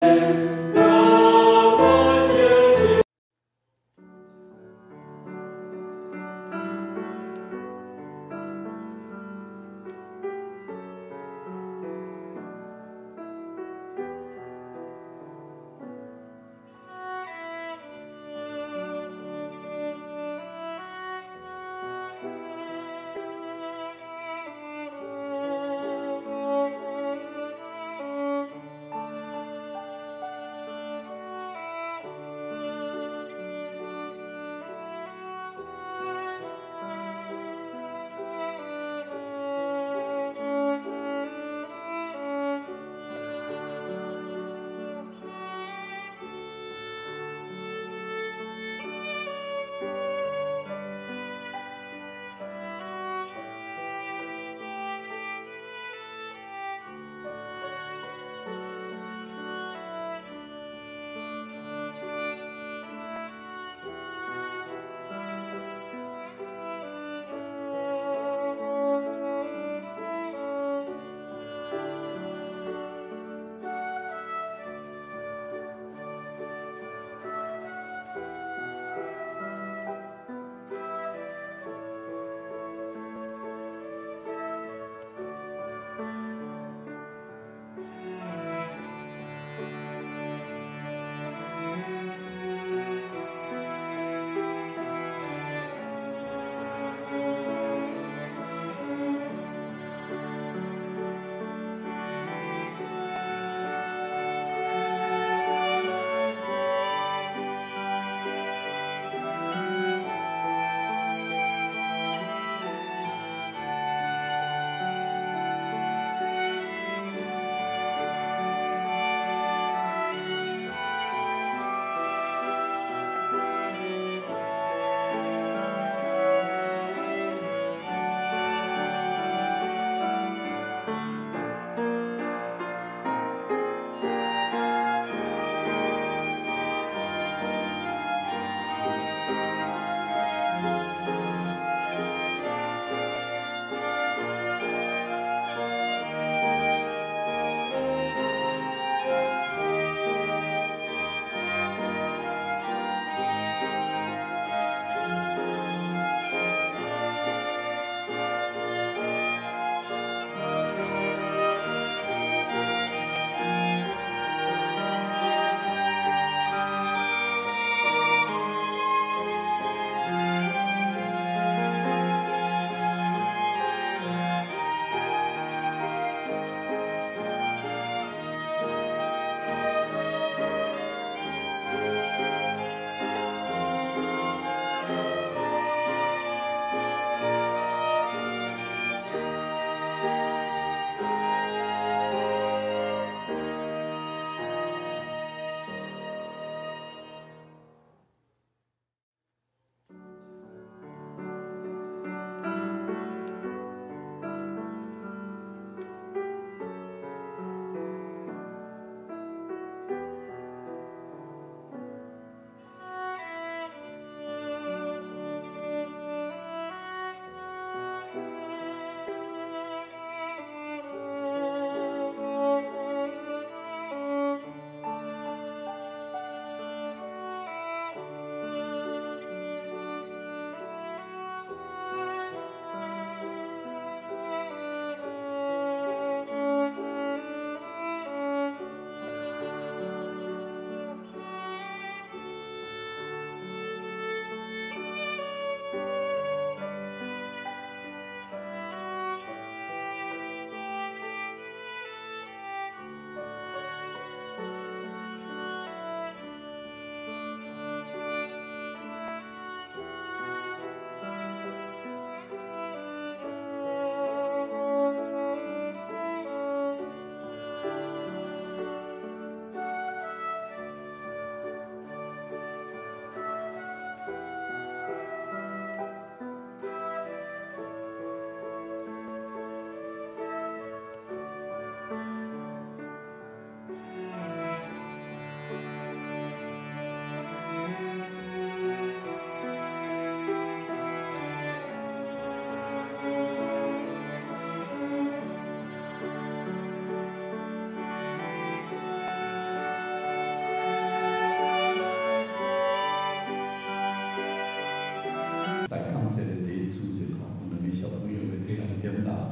讓我相信。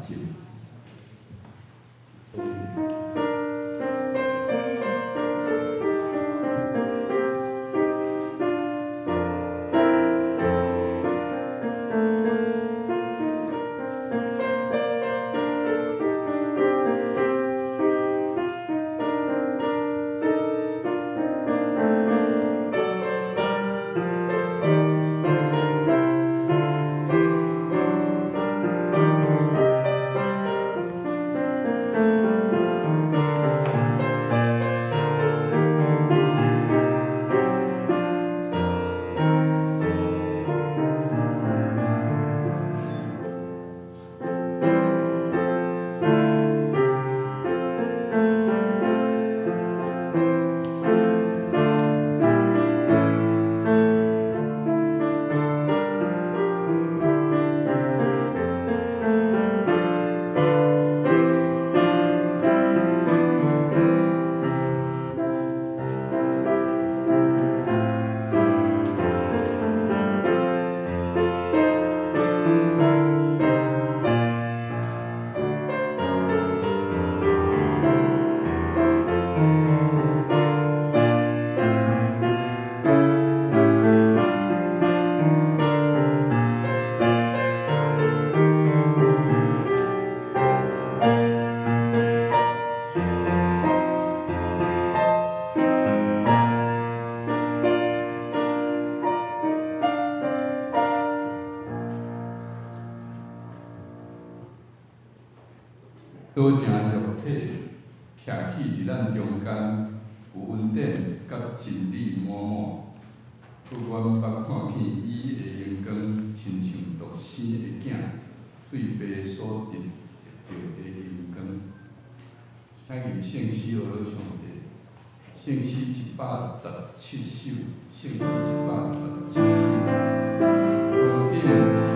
節。多正肉體徛起佇咱中間，有恩典佮真理滿滿。閣阮捌看見伊的榮光，親像獨生的囝對爸所得著的榮光。請吟聖詩學上帝，聖詩117首，聖詩117首，何等奇妙疼。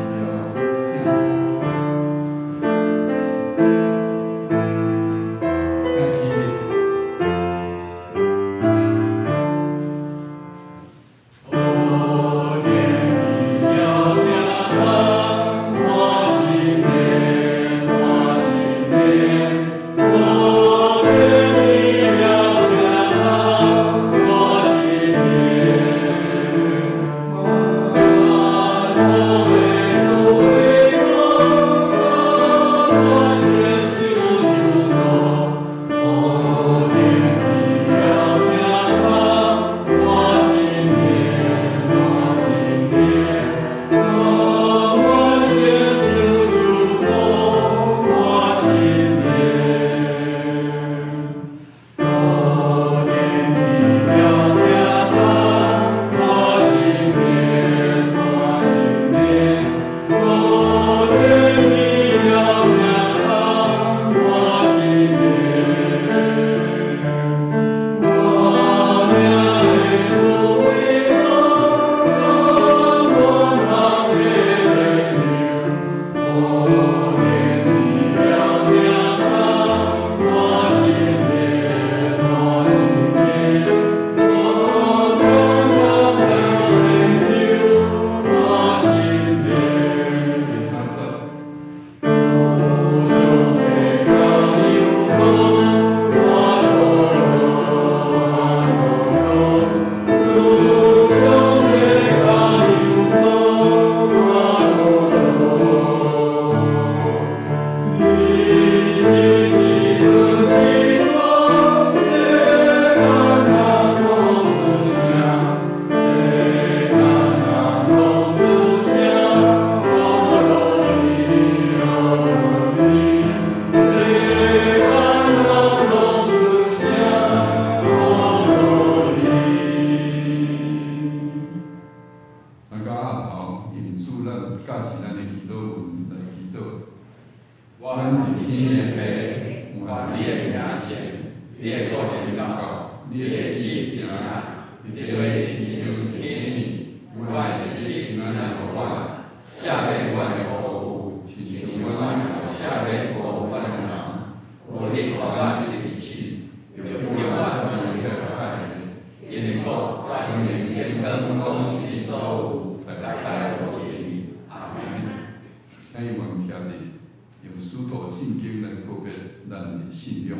套聖經來告別咱的信仰。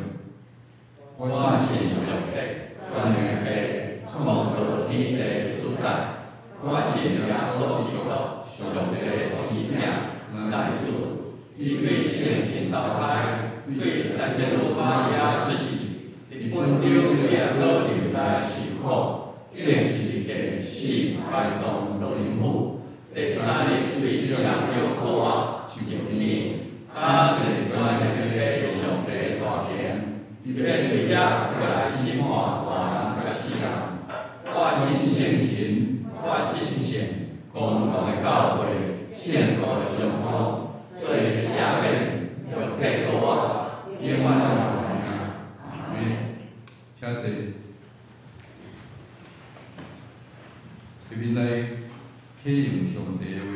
我信上帝，全能的父，創造天地主宰。我信耶穌基督，上帝的獨生子，咱的主。伊對聖神投胎，對三聖女瑪利亞出世，佇本丟彼拉多來受苦，釘十字架死埋葬落陰府，第三日對死人中復活，上天，搭坐全能的上帝大權，伊欲對遐來審判活人佮死人。我信聖神，我信聖公共的教會，聖徒的相通，罪的赦免，肉體復活，永遠的活命。阿們，請坐。下面來啟用上帝的話，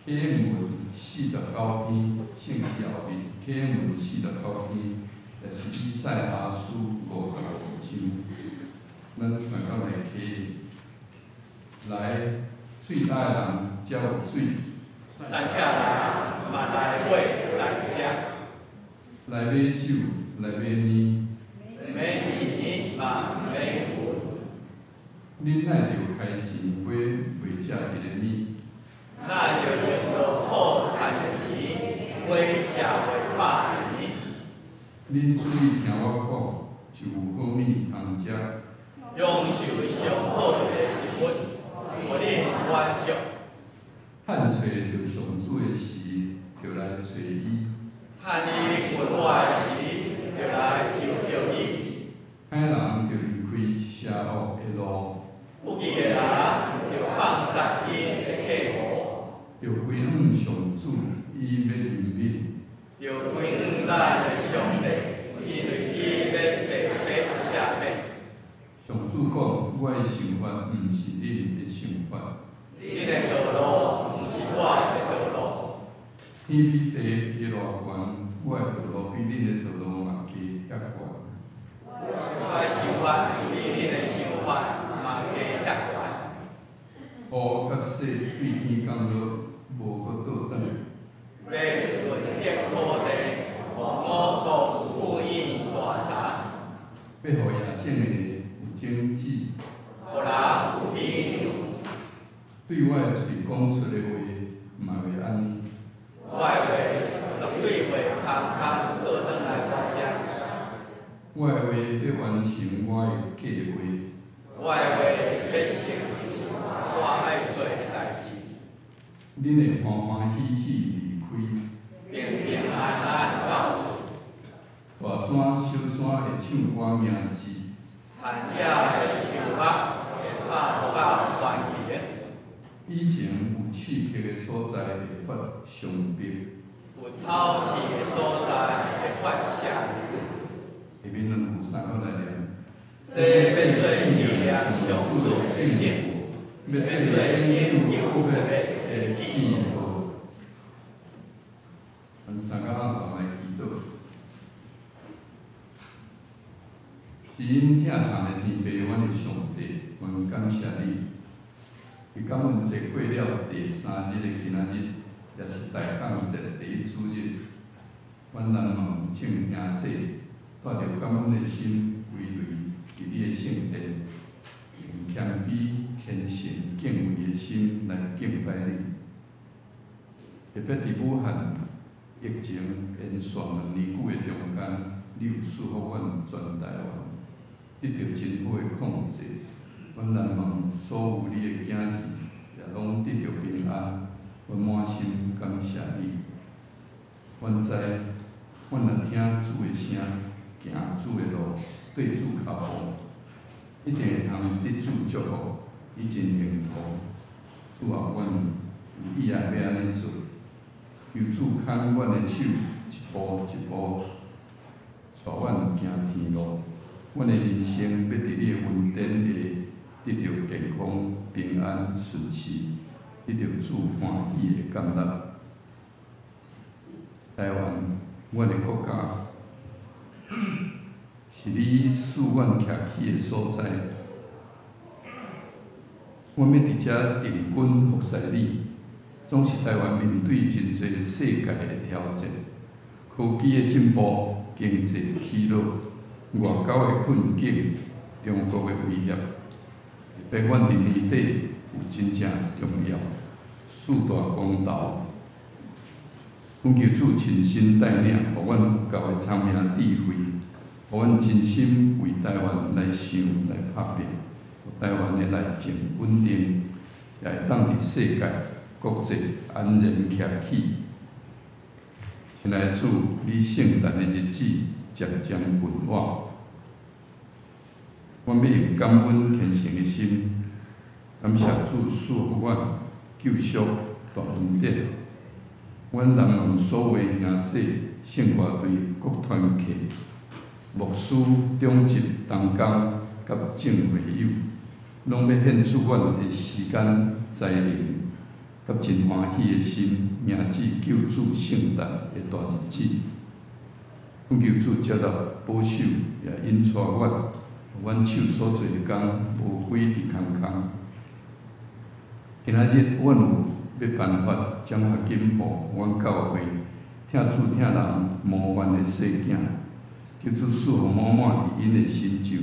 啟應文49篇，聖經後面，啟應文四十九篇，也是以賽亞書55章。咱三甲來啟用，來，喙焦的人，才有水；三尺人嘛來買來食，來買酒，來買奶，免錢嘛毋免銀。恁若著開錢買袂食著的物？若著用勞苦趁的錢買食袂飽的物？恁注意聽我講，就有好物通食。享受上好的食物，予恁滿足。趁揣著上主的時，就來揣伊；趁伊困活的時，就來求叫伊。歹人著離開邪惡的路，不義的人著放殺𪜶的計謀。著歸向上主，伊欲憐憫；著歸向咱的上帝，因為伊欲白白赦免。上主講：我的想法毋是恁的想法，恁的道路毋是我的道路。天比地低偌懸，我的道路比恁的道路嘛低遐懸。我的想法比恁的想法嘛低遐懸。雨佮雪對天降落，無閣倒轉。欲潤澤土地，予五穀富盈大雜。欲予野種的有種子，予人有米糧。對我的喙講出的話，嘛會按呢。我的話絕對袂空空倒轉來我遮。我的話欲完成我的計劃，我的話欲成我愛做的代誌。恁會歡歡喜喜離開，平平安安到厝。大山小山會唱我名字，田野的樹木會拍木仔歡迎。以前有刺客的所在會發傷病，有草刺的所在會發蛇瘤。下面咱有三個來念。這欲做紀念上主的聖欲做永久不滅的記號。咱三個暗頭來祈禱。是𪜶疼痛的天父，阮的上帝，阮感謝你。佇感恩節過了第三日的今仔日，也是大降節第一主日，阮難望眾兄弟帶著感恩的心歸來佇你的聖殿，用謙卑、虔誠、敬畏的心來敬拜你。特別佇武漢疫情延續2年久的中間，你有賜福阮全台灣，得著真好的控制。阮難望所有你的囝兒也攏得著平安，阮滿心感謝你。阮知，阮若聽主的聲，行主的路，對主跤步，一定會通得主祝福，以真幸福。主啊，阮有意愛欲按呢做，求主牽阮的手，一步一步帶阮行天路。阮的人生欲佇你的恩典下得著健康、平安、順遂，得著主歡喜的感納。台灣，阮的國家，是你賜阮徛起的所在。阮欲佇遮定根服侍你，總是台灣面對真濟世界的挑戰，科技的進步、經濟起落、外交的困境、中國的威脅，特別阮佇年底有真正重要四大公投，懇求主親身帶領，予阮有夠的聰明智慧，予阮真心為台灣來想來拍拼，予台灣的內政穩定，也會當佇世界國際安然徛起。親愛的主，你聖誕的日子漸漸近我，阮欲用感恩虔誠的心，感謝主賜予阮救贖大恩典。阮南門所有兄弟、聖歌隊各團契、牧師、長執、同工佮眾會友，攏欲獻出阮的時間、才能，佮真歡喜的心，迎接救主聖誕的大日子。懇求主接納保守，也引帶阮，予阮手所做的工無歸佇空空。今仔日阮有欲頒發獎學金予阮教會疼主疼人模範的細囝，求主賜福滿滿佇𪜶的身上，予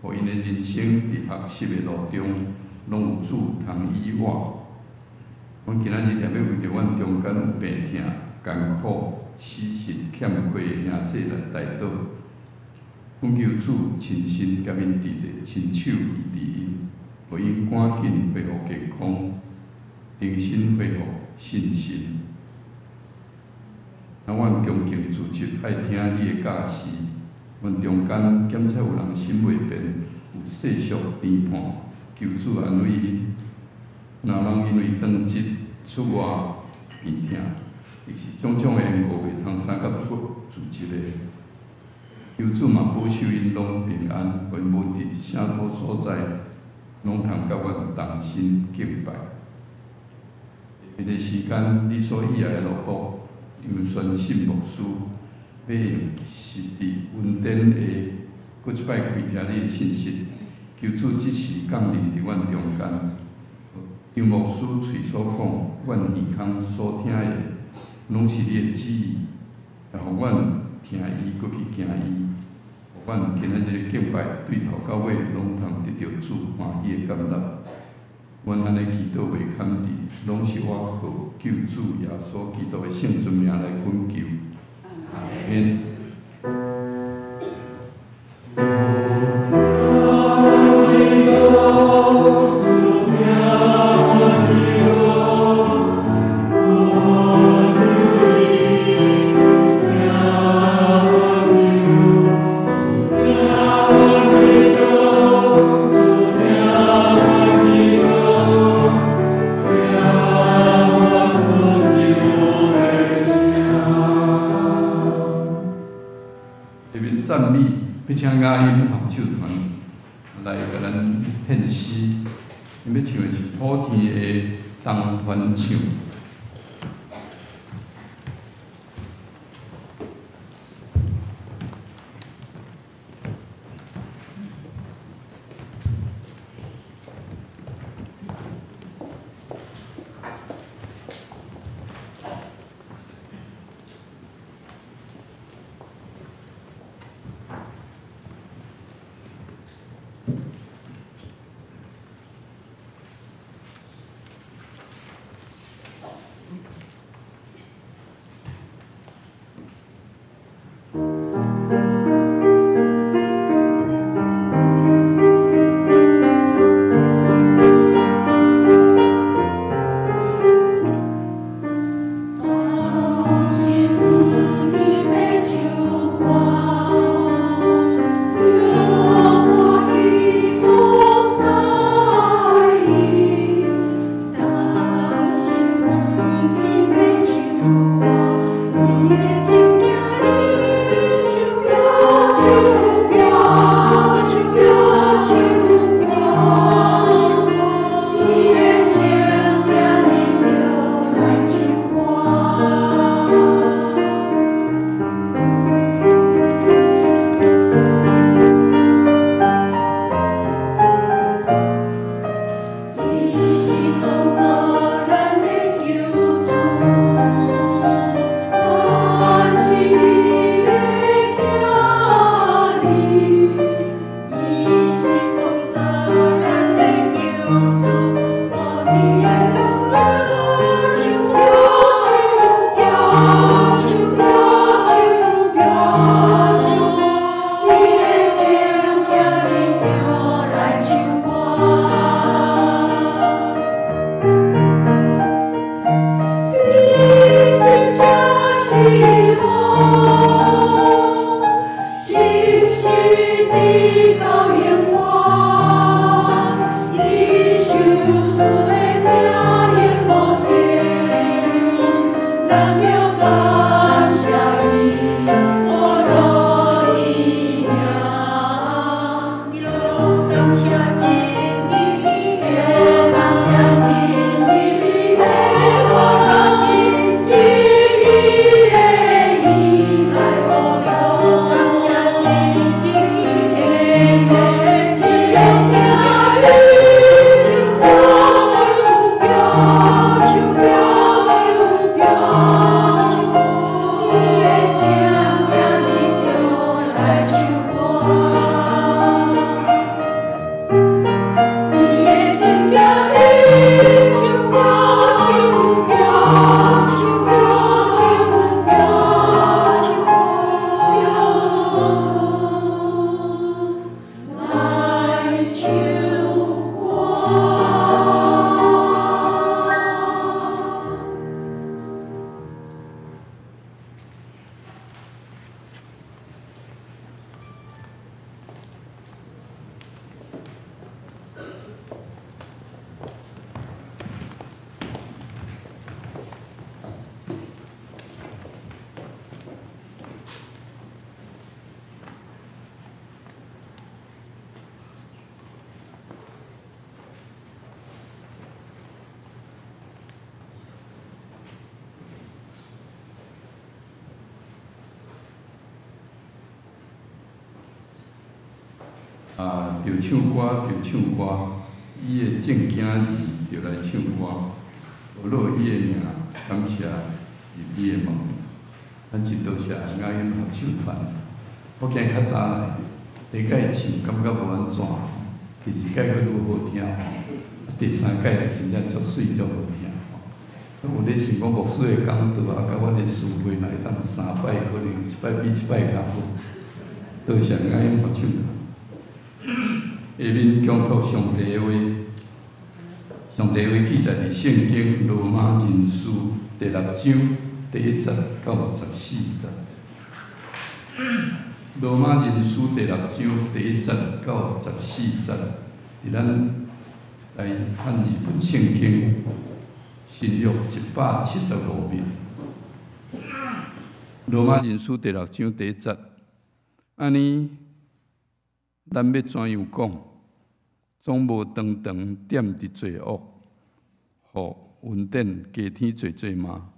𪜶的人生佇學習的路中，攏有主通依倚。阮今仔日也欲為著阮中間有病痛、艱苦、死實欠缺的兄弟來代禱，懇求主親身共𪜶佇咧，親手醫治𪜶，予𪜶趕緊恢復健康，重新恢復信心。啊，阮恭敬組織愛聽你的教示，阮中間檢測有人心袂便，有世俗甜伴，求主安慰𪜶。若人因為當日出外病痛，抑是種種的緣故袂通參加組織的，求主嘛保守𪜶攏平安，予𪜶無佇啥物所在，攏通佮阮同心敬拜。下面的時間，你所喜愛的奴僕楊宣信牧師，欲用實質恩典的，閣一擺開聽你的信息，求主這時降臨佇阮中間。楊牧師喙所講，阮耳空所聽的，攏是你的旨意，也予阮聽伊，閣去行伊，予阮今仔日敬拜對頭到尾，攏通得著主歡喜的感納。阮按呢祈禱袂堪佇，攏是我靠救主耶穌基督的聖尊名來懇求。阿們。欲請雅音合唱團來共咱獻詩，𪜶欲唱的是普天的同歡唱。啊，著唱歌著唱歌，伊的正囝兒著來唱歌，呵咾伊的名，感謝入伊的門。咱真多謝雅音合唱團，我今日較早來，第一擺唱感覺無按怎，第二擺閣愈好聽吼，第三擺就真正足媠足好聽吼。有咧想講牧師的講道啊，佮阮的聚會若會當三擺，可能一擺比一擺較好。多謝雅音合唱團。下面講讀上帝的話，上帝的話記載佇聖經羅馬人書第六章第一節到十四節。羅馬人書第六章第一節到十四節，佇咱來漢字本聖經新約175頁。羅馬人書第六章第一節，按呢，咱欲怎樣講？總無長長踮佇罪惡，予恩典加添濟濟嗎？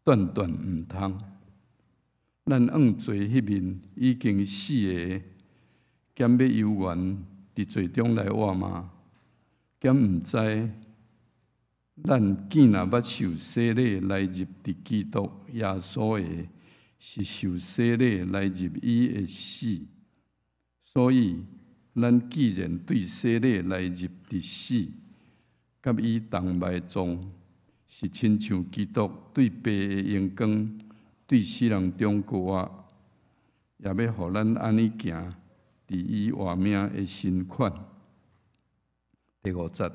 斷斷毋通。咱按罪彼面已經死的，敢欲猶原佇罪中來活嗎？敢毋知，咱既若捌受洗禮來入佇基督耶穌的，是受洗禮來入伊的死。所以，咱既然對洗禮來入佇死，佮伊同埋葬，是親像基督對父的榮光，對死人中復活，也欲予咱按呢行，佇伊活命的新款。第五節，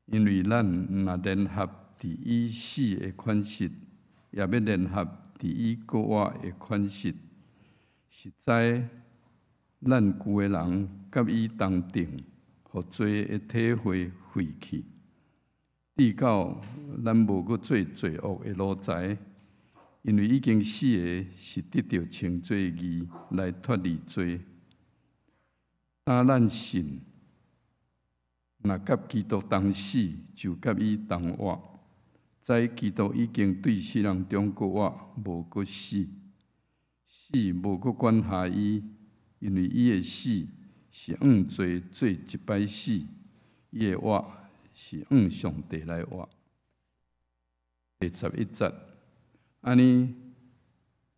因為咱若聯合佇伊死的款式，也欲聯合佇伊復活的款式。實在，咱舊的人佮伊同釘，予罪的體血廢去，直到咱無閣做罪惡的奴才，因為已經死的是得著稱做義來脫離罪。當咱信，若佮基督同死，就佮伊同活。知基督已經對死人中復活，無閣死，死無閣管轄伊，因為伊的死是按罪做一擺死，伊的活是按上帝來活。第十一節，按呢，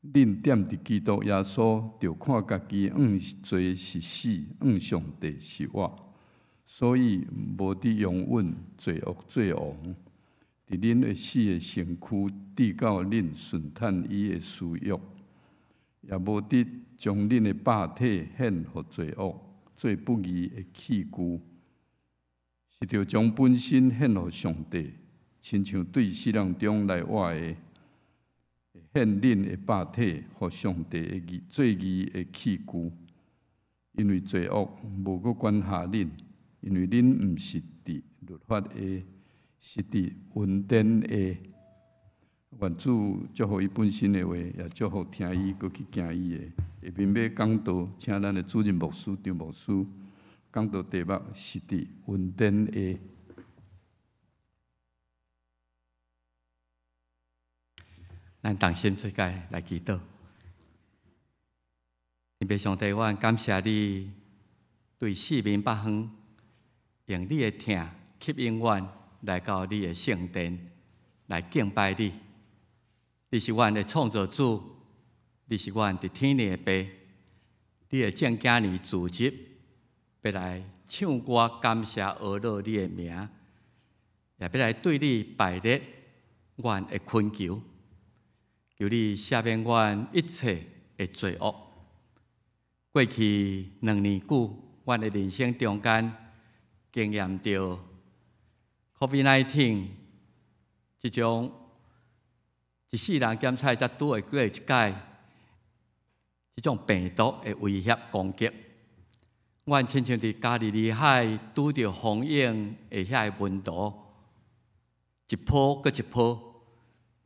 恁踮佇基督耶穌，著看家己按罪是死，按上帝是活，所以無得容允罪惡做王。佇恁會死的身軀，直到恁順趁伊的私欲，也無得將恁的肉體獻予罪惡，做不義的器具，是著將本身獻予上帝，親像對死人中來活的，獻恁的肉體予上帝的義做義的器具。因為罪惡無閣管轄恁，因為恁毋是佇律法下，是佇恩典下。願主祝福伊本身的話，也祝福聽伊閣去行伊的。下面欲講道，請咱的主任牧師張牧師講道題目是佇恩典下。咱同心做伙來祈禱。天父上帝，我感謝你對四面八方用你的疼吸引阮來到你的聖殿來敬拜你。你是阮的創造主，你是阮佇天的父，你的正囝兒組織欲來唱歌感謝呵咾你的名，也欲來對你擺列阮的懇求，求你赦免阮一切的罪惡。過去兩年久，阮的人生中間經驗著 COVID-19 這種一世人檢測才拄會過一擺，這種病毒的威脅攻擊，阮親像佇加利利海拄著風湧的遐个門徒，一波閣一波。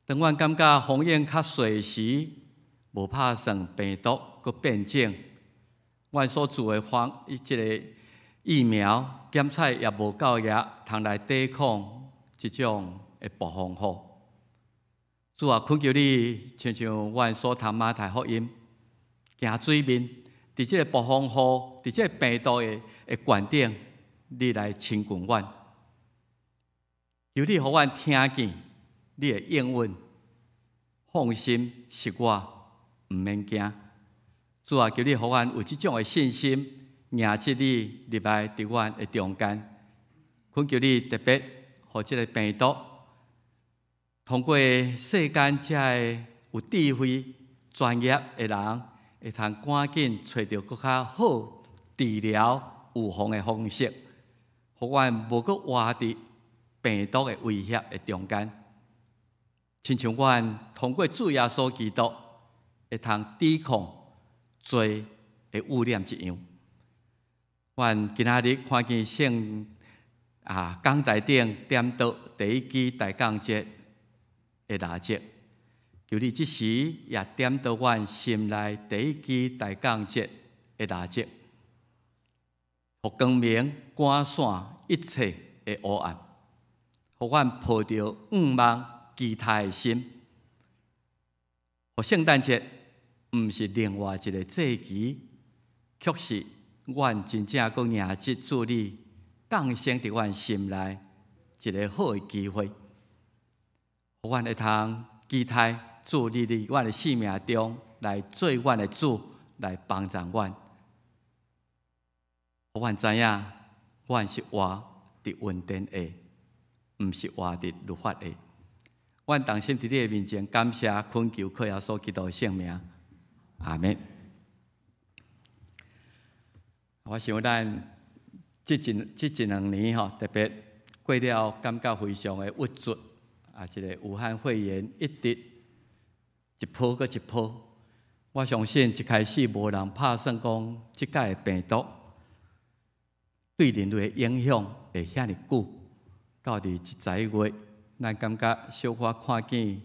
當阮感覺風湧較細時，無拍算病毒閣變種，阮所做的防這个疫苗檢測也無夠額，通來抵抗這種的暴風雨。主啊，懇求你，親像阮所讀馬太福音，行水面，佇佇這个暴風雨，佇這个病毒的懸頂，你來親近阮。求你予阮聽見你的應允，放心是我，毋免驚。主啊，求你予阮有這種的信心，迎接你入來佇阮的中間。懇求你特別予這个病毒通過世間遮的有智慧、專業的人，會通趕緊揣著閣較好治療、預防的方式，予阮無閣活佇病毒的威脅的中間。親像阮通過主耶穌基督，會通抵抗罪的污染一樣。阮今仔日看見聖講台頂點著第一支大降節的蠟燭，求你這時也點著阮心內第一支大降節的蠟燭，予光明趕散一切的黑暗，予阮抱著向望期待的心，予聖誕節毋是另外一个節期，卻是阮真正閣迎接主你降生佇阮心內一个好的機會，予阮會通期待主你佇阮的生命中來做阮的主，來幫助阮，予阮知影，阮是活佇恩典下，毋是活佇律法下。阮同心佇你的面前感謝，懇求靠耶穌基督的聖名，阿們。我想咱這一兩年吼，特別過了，感覺非常的鬱卒啊！這个武漢肺炎一直一波閣一波，我相信一開始無人拍算講，這擺的病毒對人類的影響會遐爾久。到佇這11月，咱感覺小可看見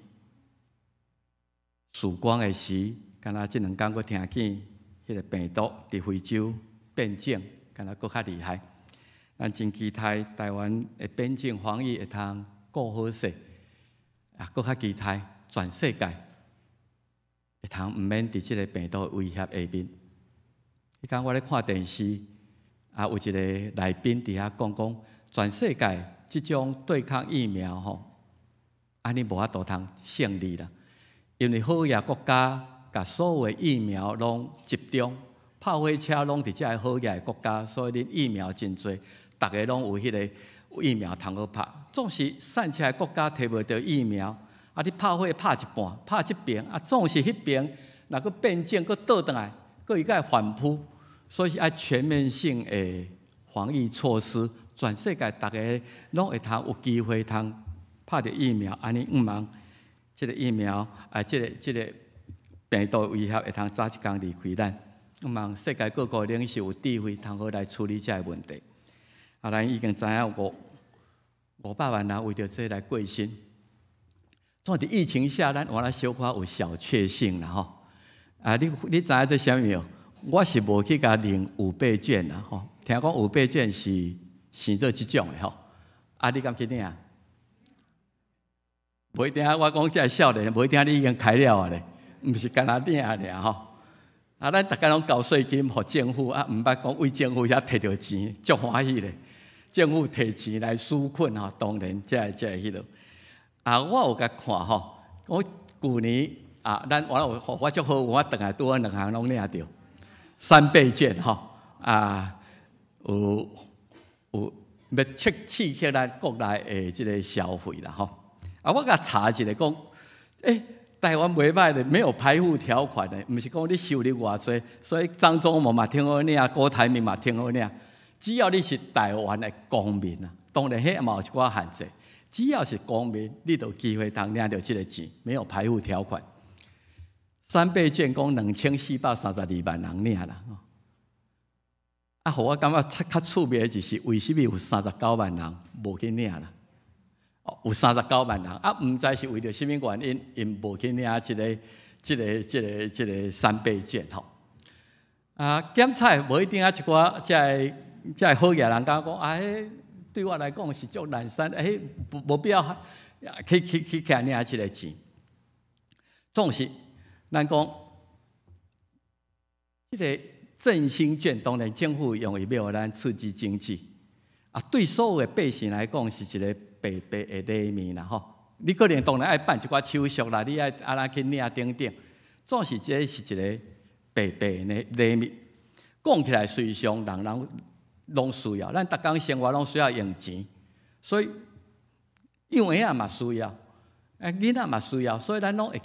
曙光的時，敢若這兩工閣聽見彼个病毒佇非洲變種，敢若閣較厲害。咱真期待台灣的邊境防疫會通顧好勢，啊，閣較期待全世界會通毋免佇這个病毒的威脅下面。彼工我咧看電視，啊，有一个來賓佇遐講講，全世界這種對抗疫苗吼，按呢無法度通勝利啦，因為好額國家共所有的疫苗攏集中，炮火車攏佇遮个好額的國家，所以恁疫苗真濟，逐个攏有彼个疫苗通好拍。總是散赤的國家提袂著疫苗，啊，你拍火拍一半，拍這爿，啊，總是彼爿若閣變種，閣倒轉來，閣伊閣會反撲，所以是愛全面性的防疫措施，全世界逐个攏會通有機會通拍著疫苗，按呢向望這个疫苗啊，這个病毒威脅會通早一工離開咱。向望世界各國領袖有智慧，通好來處理這个問題。啊，咱已經知影五百萬人為著這來過身。總佇疫情下，咱原來小可有小確幸啦吼。啊，你知影這啥物無？我是無去共領五倍券啦吼。聽講五倍券是生做這種的吼。啊，你敢去領？無一定，我講這个少年，無一定你已經開了啊咧，毋是干焦領爾吼。啊，咱逐家攏交稅金予政府，啊，毋捌講為政府遐提著錢，足歡喜咧。政府提錢來紓困吼，當然這个彼落。啊，我有共看吼，我舊年啊，咱我有我足好，我轉來拄好兩項攏領著三倍券吼，啊，有欲刺激咱國內的這个消費啦吼。啊，我共查一下講，台灣袂䆀的，沒有排富條款的，毋是講你收入偌濟，所以張忠謀嘛挺好領，郭台銘嘛挺好領，只要你是台灣的公民啊，當然彼嘛有一寡限制，只要是公民，你就有機會通領著這个錢，沒有排富條款。三倍券講2432萬人領啦，啊，予我感覺較趣味的就是，為啥物有39萬人無去領啦？有39萬人，啊，毋知是為著啥物原因，𪜶無去領這个三倍券吼。啊，檢採無一定啊，一寡遮个好額人感覺講，啊，彼對我來講是足難產，彼無必要去領這个錢。總是咱講，這个振興券，當然政府用伊欲予咱刺激經濟，啊，對所有的百姓來講是一个白白的禮物啦吼。你可能當然愛辦一寡手續啦，你愛按怎去領等等，總是這是一个白白的禮物。講起來，隨上人人攏需要，咱逐工生活攏需要用錢，所以養嬰仔嘛需要，啊，囡仔嘛需要，所以咱攏會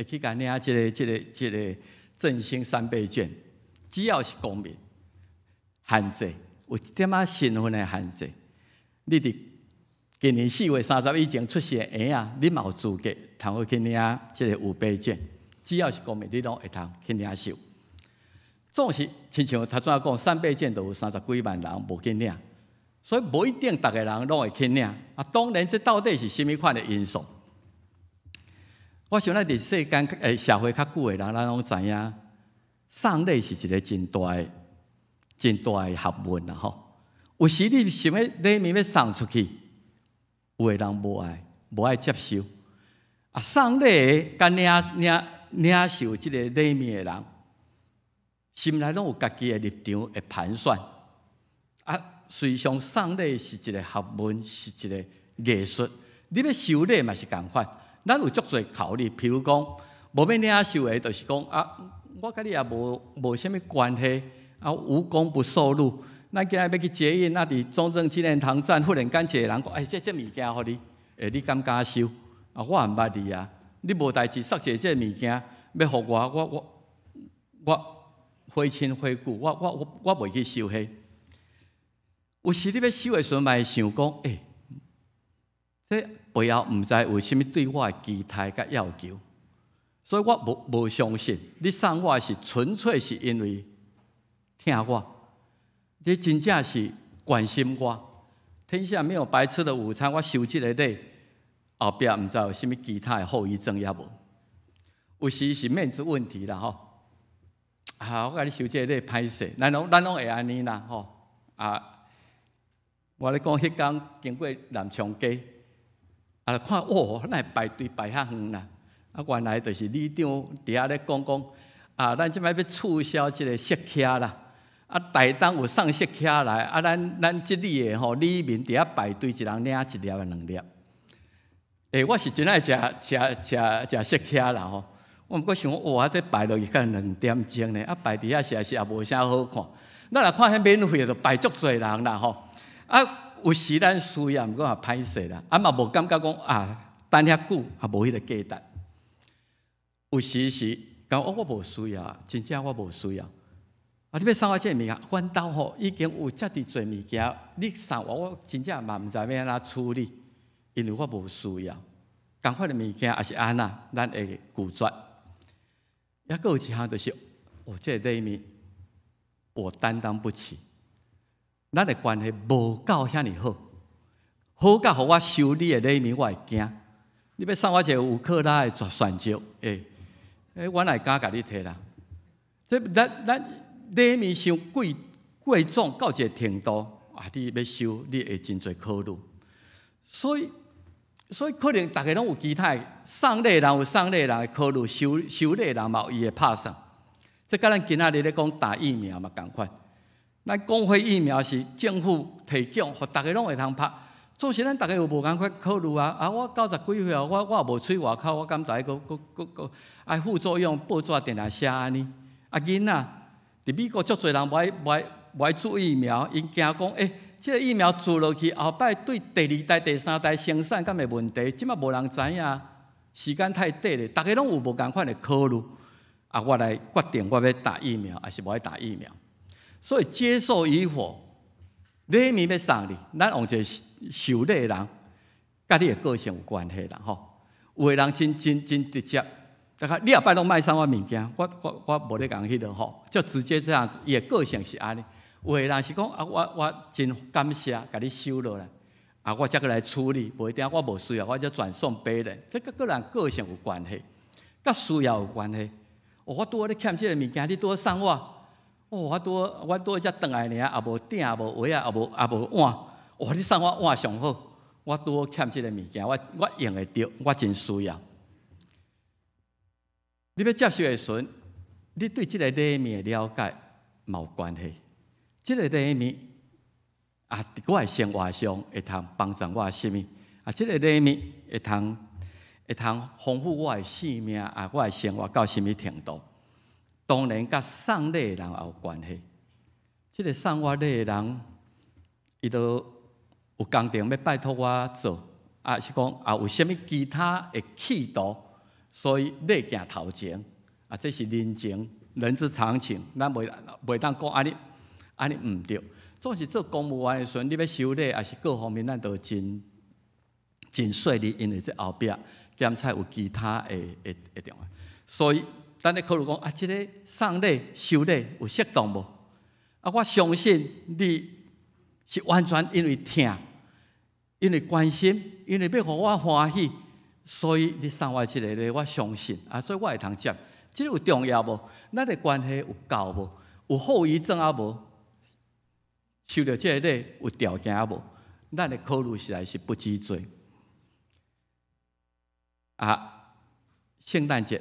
去共領這個振興三倍券。只要是公民，限制有一點仔身份的限制，你佇今年4月30以前出世的嬰仔，你嘛有資格通好去領這个五倍券。只要是公民，你攏會通去領受。總是親像頭先講，三倍券就有三十幾萬人無去領，所以無一定逐个人攏會去領。啊，當然這到底是啥物款的因素？我想咱佇世間社會較久的人，咱攏知影，送禮是一个真大的、真大的學問啦吼。有時你想欲禮物欲送出去，有的人無愛，無愛接受。啊，送禮的佮領受這个禮物的人，心內攏有家己的立場會盤算。啊，隨上送禮是一个學問，是一个藝術。你欲收禮嘛是仝款，咱有足濟考慮，譬如講，無欲領受的，就是講啊，我佮你也無啥物關係，啊，無功不受祿。咱今仔欲去捷運，啊，佇中正紀念堂站，忽然間一个人講，欸，這物件予你，欸，你敢敢收？啊，我毋捌你啊，你無代誌送一个這个物件，欲予我，我非親非故，我袂去收彼。有時你欲收的時陣，嘛會想講，欸，這背後毋知有啥物對我的期待佮要求，所以我無相信你送我是純粹是因為疼我，你真正是關心我。天下沒有白吃的午餐，我收這个禮，後壁毋知有啥物其他的後遺症抑無？有時是面子問題啦吼。啊，我共你收這个禮歹勢，咱攏會按呢啦吼。啊，我咧講彼工經過南昌街，啊，看哦，哪會排隊排遐遠啦？啊，原來就是里長佇遐咧講講，啊，咱這擺欲促銷這个雪茄啦。啊，台東有送雪茄來，啊，咱這里的吼里民佇遐排隊，一人領一粒啊兩粒。欸，我是真愛食雪茄啦吼。我毋過想講，哇，這排落去敢2點鐘呢？啊，排佇遐實在是也無啥好看。咱若看彼免費的，就排足濟人啦吼。啊，有時咱需要，毋過嘛歹勢啦。啊嘛無感覺講啊，等遐久也無彼个價值。有時是講哦，我無需要，真正我無需要。啊，你欲送我這个物件，阮兜吼已經有遮爾濟物件，你送我，我真正嘛毋知欲按怎處理，因為我無需要。仝款的物件抑是按怎，咱會拒絕。抑閣有一項就是，哦，這个禮物我擔當不起，咱的關係無夠遐爾好，好甲予我收你的禮物，我會驚。你欲送我一个有克拉的鑽石，欸，欸，我哪會敢共你提啦？這咱禮物傷貴貴重到一个程度，啊，你欲收，你會真濟考慮。所以可能逐个攏有其他的，送禮人有送禮人的考慮，收禮人嘛有伊的拍算。這佮咱今仔日咧講打疫苗嘛仝款。咱公費疫苗是政府提供，予逐个攏會通拍。總是咱逐个有無仝款考慮啊！啊，我九十幾歲，我也無喙外口，我敢著愛閣閣閣閣愛副作用報紙定定寫按呢？啊，囡仔佇美國足濟人無愛注疫苗，𪜶驚講，欸，這个疫苗注落去後擺對第二代、第三代生產敢會問題？這馬無人知影，時間太短咧，逐个攏有無仝款的考慮。啊，我來決定我欲打疫苗，抑是無愛打疫苗。所以接受與否，禮物欲送你，咱用一个受禮的人，佮你的個性有關係啦吼。有的人真真真直接，大家你後擺攏莫送我物件，我無咧共彼落吼，就直接這樣子，伊的個性是按呢。有的人是講啊，我真感謝，共你收落來，啊，我才閣來處理，無一定我無需要，我才轉送別人。這佮個人個性有關係，佮需要有關係。哦，我拄好咧欠這个物件，你拄好送我。哦，我拄好才轉來爾，也無鼎，也無鍋仔，也無碗。哦，你送我碗上好，我拄好欠這个物件，我用會著，我真需要。你欲接受的時陣，你對這个禮物的了解，嘛有關係。這个禮物啊，佇我的生活上會通幫助我啥物？啊，這个禮物會通豐富我的生命啊，我的生活到啥物程度？當然，佮送禮的人也有關係。這个送我禮的人，伊都有工程欲拜託我做，啊是講啊有啥物其他的企圖，所以禮行頭前，啊，這是人情，人之常情，咱袂當講按呢按呢毋對。總是做公務員的時陣，你欲收禮，抑是各方面，咱都真真細膩，因為這後壁檢查有其他的重要。所以，咱咧考慮講啊，這个送禮收禮有適當無？啊，我相信你是完全因為疼，因為關心，因為欲予我歡喜，所以你送我這个禮，我相信啊，所以我會通接。這个有重要無？咱的關係有夠無？有後遺症啊無？收著這个禮有條件啊無？咱的考慮實在是不止濟。啊，聖誕節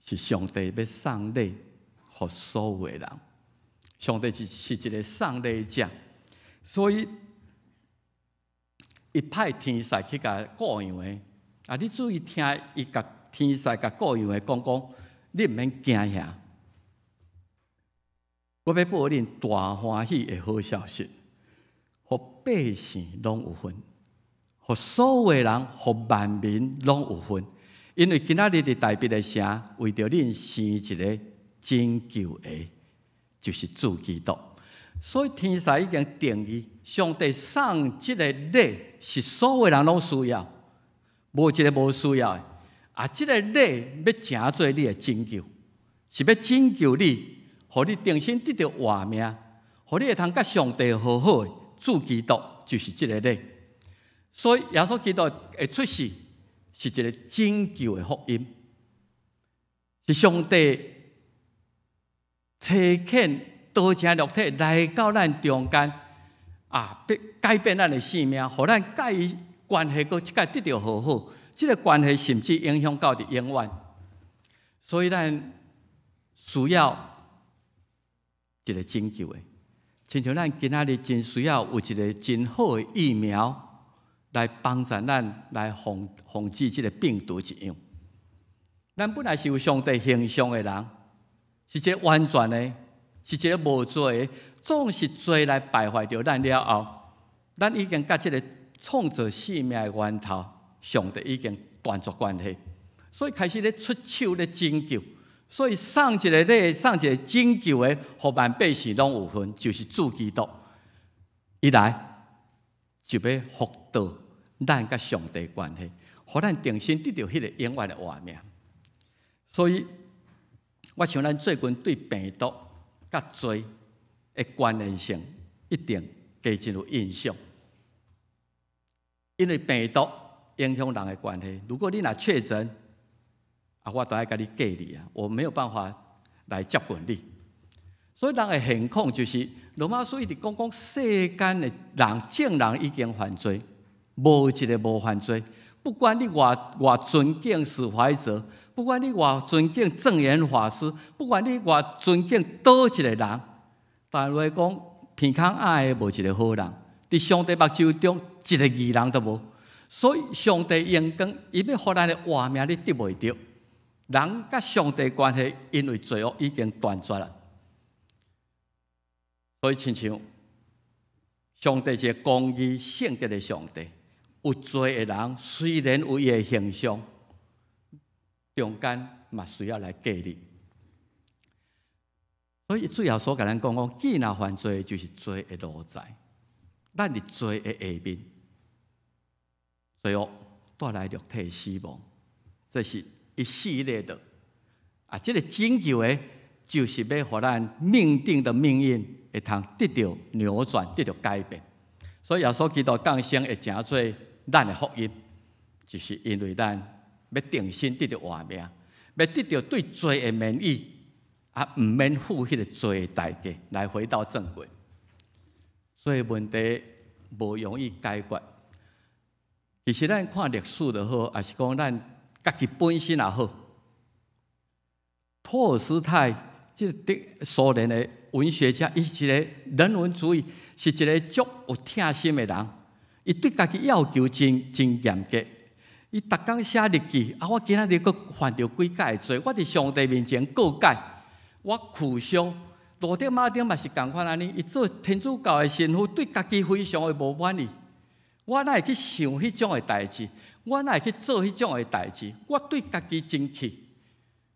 是上帝欲送禮予所有的人，上帝是一个送禮者，所以伊派天使去共顧羊的。啊，你注意聽，伊共天使共顧羊的講講，你毋免驚嚇。我欲報恁大歡喜的好消息，予百姓攏有份，予所有的人，予萬民攏有份。因為今仔日佇大衛的城，為著恁生一个拯救的，就是主基督。所以天使已經定義，上帝送這个禮是所有人攏需要，無一个無需要的。啊，這个禮欲成做你的拯救，是欲拯救你，予你重新得著活命，予你會通佮上帝和好的。主基督就是這个禮。所以耶穌基督的出世是一个拯救的福音，是上帝差遣道成肉體來到咱中間，啊，欲改變咱的生命，予咱佮伊關係閣一擺得著和好。這个關係甚至影響到佇永遠。所以咱需要一个拯救的，親像咱今仔日真需要有一个真好的疫苗來幫助咱來防止這个病毒一樣。咱本來是有上帝形象的人，是一个完全的，是一个無罪的，總是罪來敗壞著咱了後，咱已經佮這个創造生命的源頭，上帝已經斷絕關係，所以開始咧出手咧拯救。所以送一个禮，送一个拯救的，予萬百姓攏有份，就是主基督。伊來就欲復倒咱佮上帝關係，予咱重新得著彼个永遠的活命。所以，我想咱最近對病毒佮罪的關聯性，一定加真有印象。因為病毒影響人的關係，如果你若確診，啊，我都愛共你隔離啊，我沒有辦法來接近你。所以人的現況就是，羅馬書一直講講世間的人，眾人已經犯罪，無一个無犯罪。不管你偌偌尊敬史懷哲，不管你偌尊敬證嚴法師，不管你偌尊敬佗一个人，但話講鼻孔仔的無一个好人，佇上帝目睭中一个義人都無。所以上帝榮光，伊欲予咱的活命你得袂著。人佮上帝關係，因為罪惡已經斷絕了。所以親像上帝是公義聖潔的上帝，有罪的人雖然有伊的形象，中間嘛需要來隔離。所以最後所共咱講講，既然犯罪就是罪的奴才，咱佇罪的下面，罪惡帶來肉體死亡，這是一系列的。啊，這个拯救的，就是欲予咱命定的命運會通得著扭轉，得著改變。所以耶穌基督降生會成做咱的福音，就是因為咱欲重新得著活命，欲得著對罪的免疫，啊，毋免付彼个罪的代價，來回到正軌。所以問題無容易解決。其實咱看歷史就好，抑是講咱家己本身也好。托爾斯泰這個蘇聯的文學家，伊是一個人文主義，是一個足有疼心的人。伊對家己要求真真嚴格。伊逐工寫日記，啊，我今仔日閣犯著幾擺的罪，我佇上帝面前告解，我苦修。路德馬丁嘛是仝款按呢，伊做天主教的神父，對家己非常的無滿意。我哪會去想彼種的代誌？我哪會去做彼種的代誌？我對家己真氣，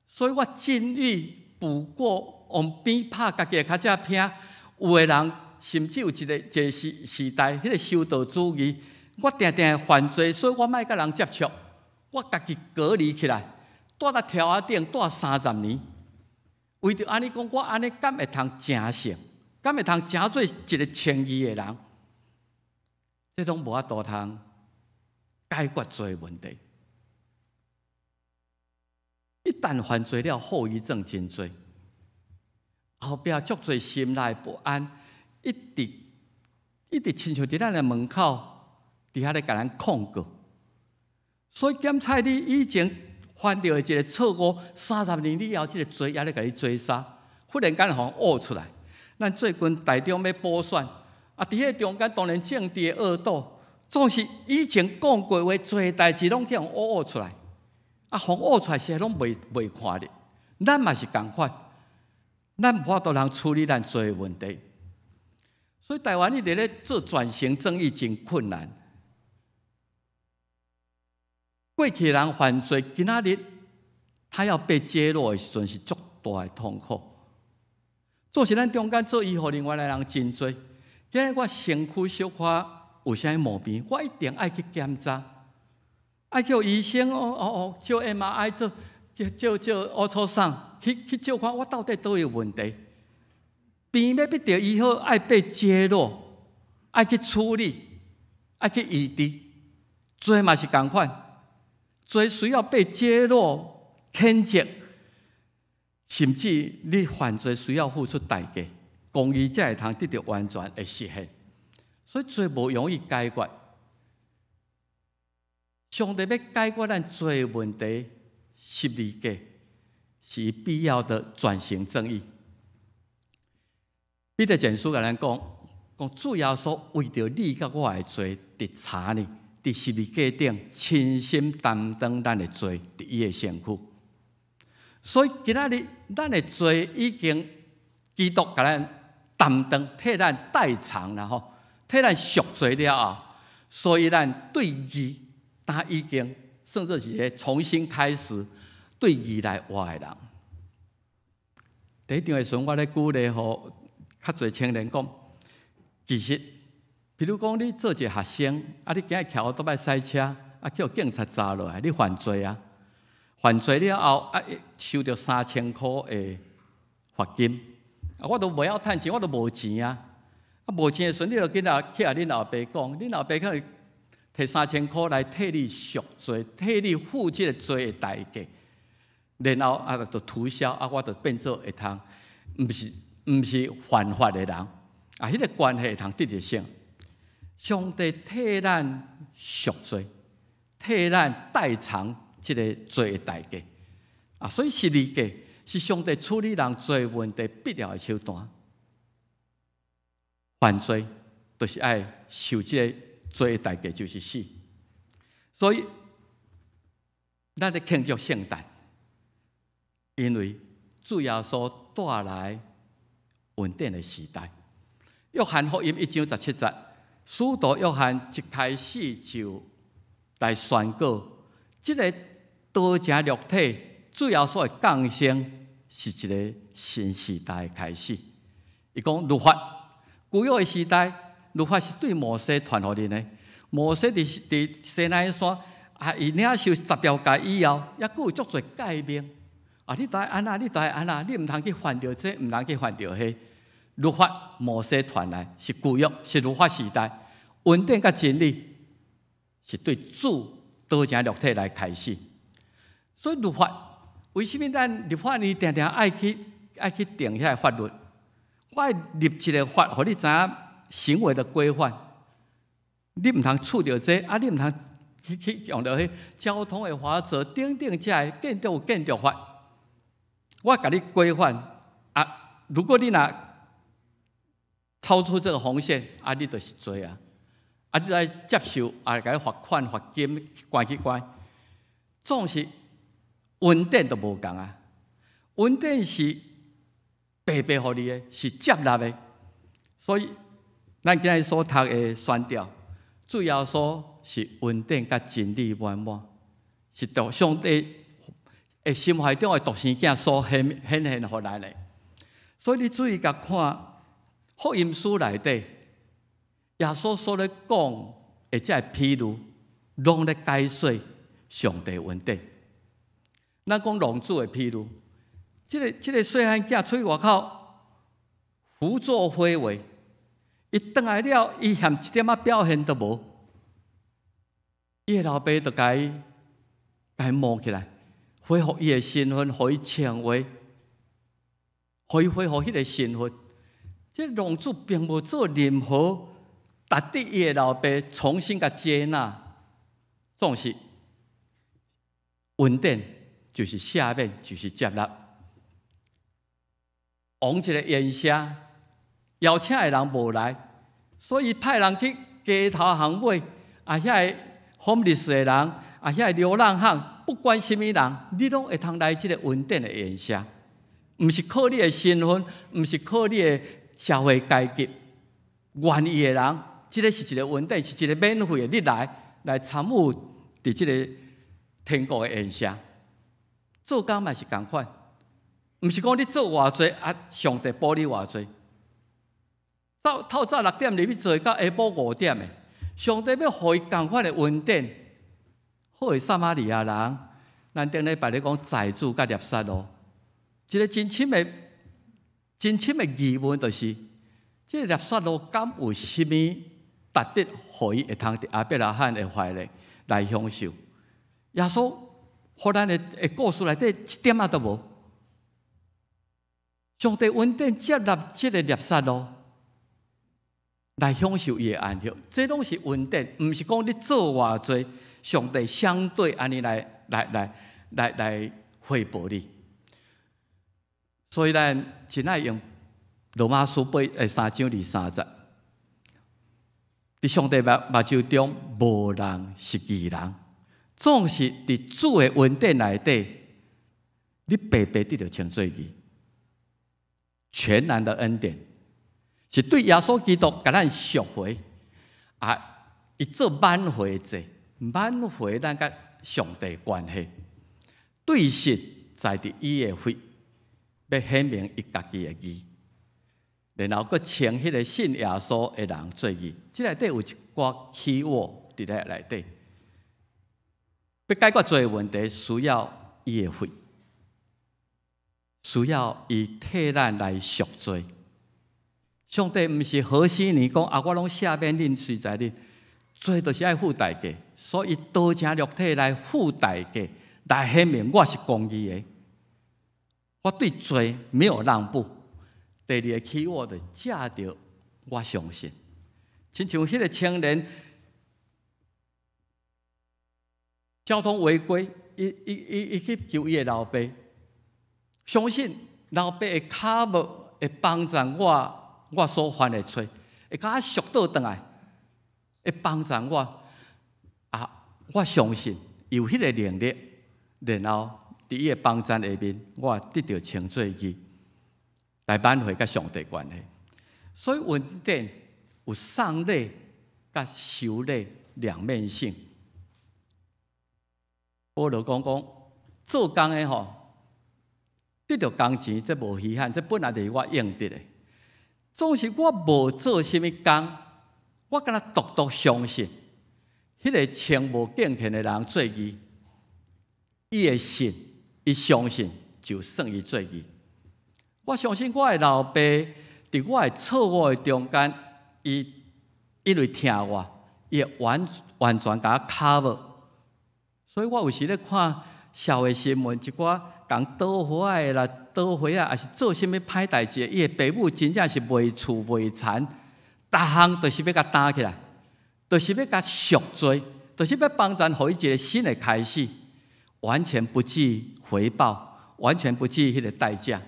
所以我盡欲補過用鞭拍家己的跤脊骿。有的人甚至有一個一個時時代，彼個修道主義，我定定會犯罪，所以我莫佮人接觸，我家己隔離起來，蹛佇柱仔頂蹛30年。為著按呢講，我按呢敢會通成聖，敢會通成做一個稱義的人，這攏無法度通解決罪問題。一旦犯罪了，後遺症真濟，後壁足濟心內不安，一直一直親像佇咱的門口，佇遐咧共咱控告。所以檢採你以前犯著的一個錯誤，30年以後，這個罪猶咧共你追殺，忽然間予挖出來。咱最近台中欲補選，啊，佇彼個中間當然政治的惡鬥，總是以前講過話，濟代誌攏去予挖挖出來，啊，予挖出來時攏袂袂看的。咱嘛是仝款，咱無法度通處理咱罪的問題。所以台灣一直咧做轉型正義真困難。過去人犯罪，今仔日他要被揭露的時陣是足大的痛苦。做是咱中間做醫護人員的人真濟，今日我身軀小可有啥物毛病，我一定愛去檢查，愛叫醫生哦哦哦，照 MRI 做，照照 ultrasound 去去照看我到底佗位有問題。病欲得醫好，愛被揭露，愛去處理，愛去醫治，罪嘛是仝款。罪需要被揭露、譴責，甚至你犯罪需要付出代價，公義才會通得著完全的實現。所以罪無容易解決。上帝欲解決咱罪問題，十字架是必要的轉型正義。彼得前書共咱講，講主耶穌為著你佮我的罪，佇柴呢？佇十字架頂親身擔當咱的罪，佇伊的身軀。所以今仔日咱的罪已經基督共咱擔當，替咱代償啦吼，替咱贖罪了後，所以咱對義，他已經算做是個重新開始對義來活的人。第一場的時陣，我咧鼓勵予較濟青年講，其實。比如講，你做一個學生，啊，你今日騎歐多擺賽車，啊，叫警察查落來，你犯罪啊！犯罪了後，啊，收著3000箍的罰金，啊，我都袂曉趁錢，我都無錢啊！啊，無錢的時陣，你就緊仔去共恁老爸講，恁老爸可能提三千箍來替你贖罪，替你付這個罪的代價，然後啊，就塗銷，啊，我就變做會通，毋是毋是犯法的人，啊，彼個關係會通得著勝。上帝替咱贖罪，替咱代償這個罪的代價啊！所以十字架是上帝處理人罪問題必要的手段。犯罪就是愛受這個罪的代價，就是死。所以咱咧慶祝聖誕，因為主耶穌帶來恩典的時代。約翰福音1章17節。使徒約翰一開始就來宣告，這個道成肉體，主耶穌的降生是一個新時代的開始。伊講律法，舊約的時代，律法是對摩西傳予恁的。摩西佇佇西奈山啊，伊領受十條誡以後，猶閣有足濟誡命。啊，你著愛按怎，你著愛按怎，你毋通去犯著這，毋通去犯著彼。律法摩西傳來是舊約，是律法時代。恩典佮真理是對主道成肉體來開始。所以律法為啥物咱立法呢？定定愛去愛去定遐個法律。我愛立一個法，予你知影行為的規範。你毋通觸著這，啊，你毋通去去用著彼交通的法則等等，這個建築有建築法，我共你規範，啊，如果你若超出這個紅線，啊，你就是罪啊！啊，你來接受啊，共你罰款、罰金，關去關。總是恩典都無仝啊！恩典是白白予你的，是接納的。所以，咱今日所讀的宣教，主要說是恩典佮真理滿滿，是獨上帝的心懷中的獨生囝所顯顯現予咱的。所以你注意共看福音書內底，耶穌所咧講的這个譬喻，攏咧解說上帝恩典。咱講浪子的譬喻，這個細漢囝出去外口胡作非為，伊轉來了，伊連一點仔表現都無，伊的老爸就共伊摸起來，恢復伊的身份，予伊稱話，予伊恢復彼个身份。這個浪子並無做任何值得伊的老爸重新共接納，總是恩典，就是赦免，就是接納。王一个宴席，邀請的人無來，所以派人去街頭巷尾，啊，遐個 homeless 的人，啊，遐個流浪漢，不管啥物人，你攏會通來這个恩典的宴席。毋是靠你的身份，毋是靠你的社會階級，願意的人，這个是一個恩典，是一個免費的，你來來參與佇這个天國的宴席。做工嘛是仝款，毋是講你做偌濟啊，上帝補你偌濟。早透早6點入去做，到下晡5點的，上帝欲予伊仝款的恩典，好的撒瑪利亞人，咱頂禮拜咧講財主佮拿撒勒，一个真深的、真深的疑問就是，這个拿撒勒敢有啥物值得予伊會通佇亞伯拉罕的懷裡來享受？耶穌予咱的故事內底一點仔都無。上帝恩典接納這个拿撒勒來享受伊的安息，這攏是恩典，毋是講你做偌濟，上帝相對按呢來來來來來回報你。所以咱真愛用羅馬書八三章二三節，佇上帝目目睭中無人是義人，總是佇主的恩典內底，你白白得著稱做義。全然的恩典，是對耶穌基督共咱贖回啊！伊做挽回祭，挽回咱佮上帝關係，對實在佇伊的血，欲顯明伊家己的義，然後閣稱彼个信耶穌的人做義。這內底有一寡起我佇咧內底，欲解決罪問題，需要伊的血。需要伊替咱來贖罪。上帝毋是和稀泥講啊，我攏赦免恁，隨在恁，罪就是愛付代價，所以道成肉體來付代價，來顯明我是公義的。我對罪沒有讓步。第二個起我就藉著我相信，親像彼个青年交通違規，伊去求伊的老爸。相信老爸會 cover，會幫助我，我所犯的錯，會共我贖倒轉來，會幫助我。啊，我相信有彼个能力，然後佇伊的幫贊下面，我得著稱做義，來挽回佮上帝關係。所以恩典有送禮佮收禮兩面性。保羅講講做工的吼，得著工錢，這無稀罕，這本來就是我應得的。總是我無做啥物工，我敢若獨獨相信，彼个稱無敬虔的人做義，伊的信，伊相信就算伊做義。我相信我的老爸佇我的錯誤的中間，伊因為疼我，伊會完完全共我 cover。所以我有時咧看社會新聞，一寡共倒火的啦、倒火啊，抑是做啥物歹代誌，伊的爸母真正是賣厝賣田，逐項都是欲共擔起來，就是欲共贖罪，就是欲幫贊予伊一个新的開始，完全不計回報，完全不計彼个代價。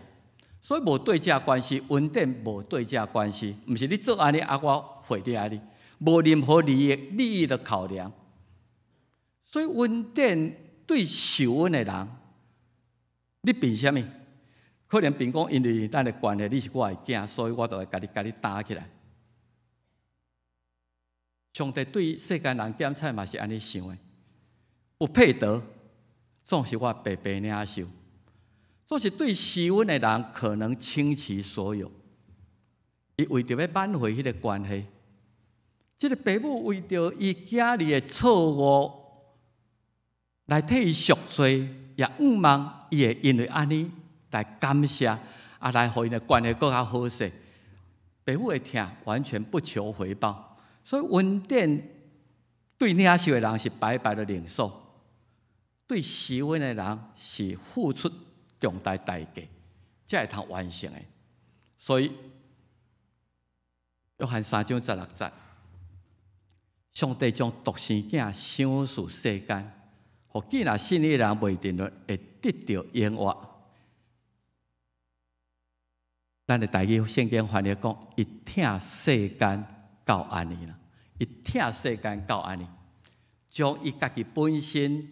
所以無對價關係，恩典無對價關係，毋是你做按呢啊，我回你按呢，無任何利益的考量。所以恩典對受恩的人，你憑啥物？可能憑講，因為咱的關係，你是我的囝，所以我就會共你擔起來。上帝對世間人檢採嘛是按呢想的，不配得，總是我白白領受。總是對施恩的人，可能傾其所有，伊為著欲挽回彼個關係，這個爸母為著伊囝兒的錯誤來替伊贖罪，也向望伊會因為按呢來感謝，啊，來予𪜶的關係閣較好勢。爸母的疼完全不求回報，所以恩典對領受的人是白白的領受，對施恩的人是付出重大代價，才會通完成的。所以約翰3章16節，上帝將獨生囝賞賜世間，予既若信伊的人袂沉淪，會得著永活。咱的台語聖經翻譯講，伊疼世間到按呢啦，伊疼世間到按呢，將伊家己本身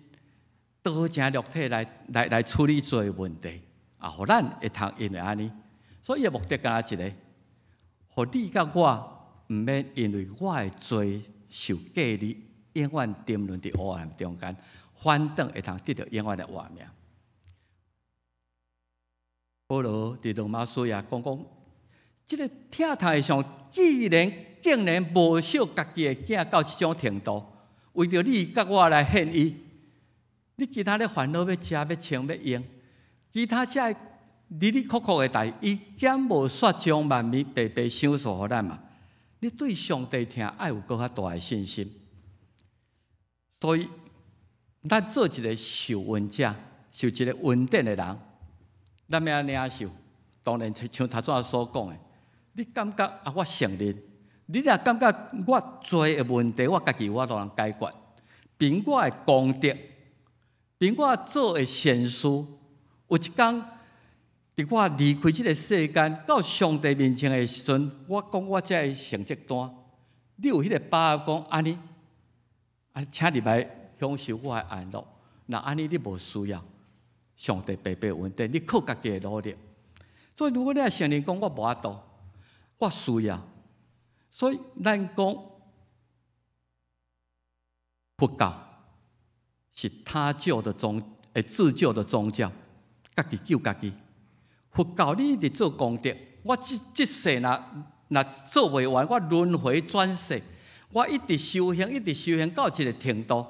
道成肉體來處理罪問題，啊，予咱會通因為按呢，所以伊的目的干焦一个，予你佮我毋免因為我的罪受隔離，永遠沉淪佇黑暗中間，反轉會通得著永遠的活命。保羅佇羅馬書也講講，這个疼痛的上，既然竟然無惜家己的囝到這種程度，為著你佮我來獻伊，你其他咧煩惱欲食欲穿欲用，其他這哩哩扣扣的代，伊敢無煞將萬物白白賞賜予咱嘛？你對上帝疼愛有閣較大的信心，所以咱做一个受恩者，受一个恩典的人。咱欲按怎領受？當然，像頭先所講的，你感覺啊，我承認，你若感覺我罪的問題，我家己我都能解決，憑我的功德，憑我做的善事，有一工，佇我離開這个世間到上帝面前的時陣，我講我這个成績單，你有彼个把握講按呢？啊，請入來享受我的安樂。若按呢，你無需要上帝白白恩典，你靠家己的努力。所以，如果你若承認講我無法度，我需要，所以咱講佛教是他救的宗，自救的宗教，家己救家己。佛教你一直做功德，我這世若做袂完，我輪迴轉世，我一直修行，一直修行到一个程度，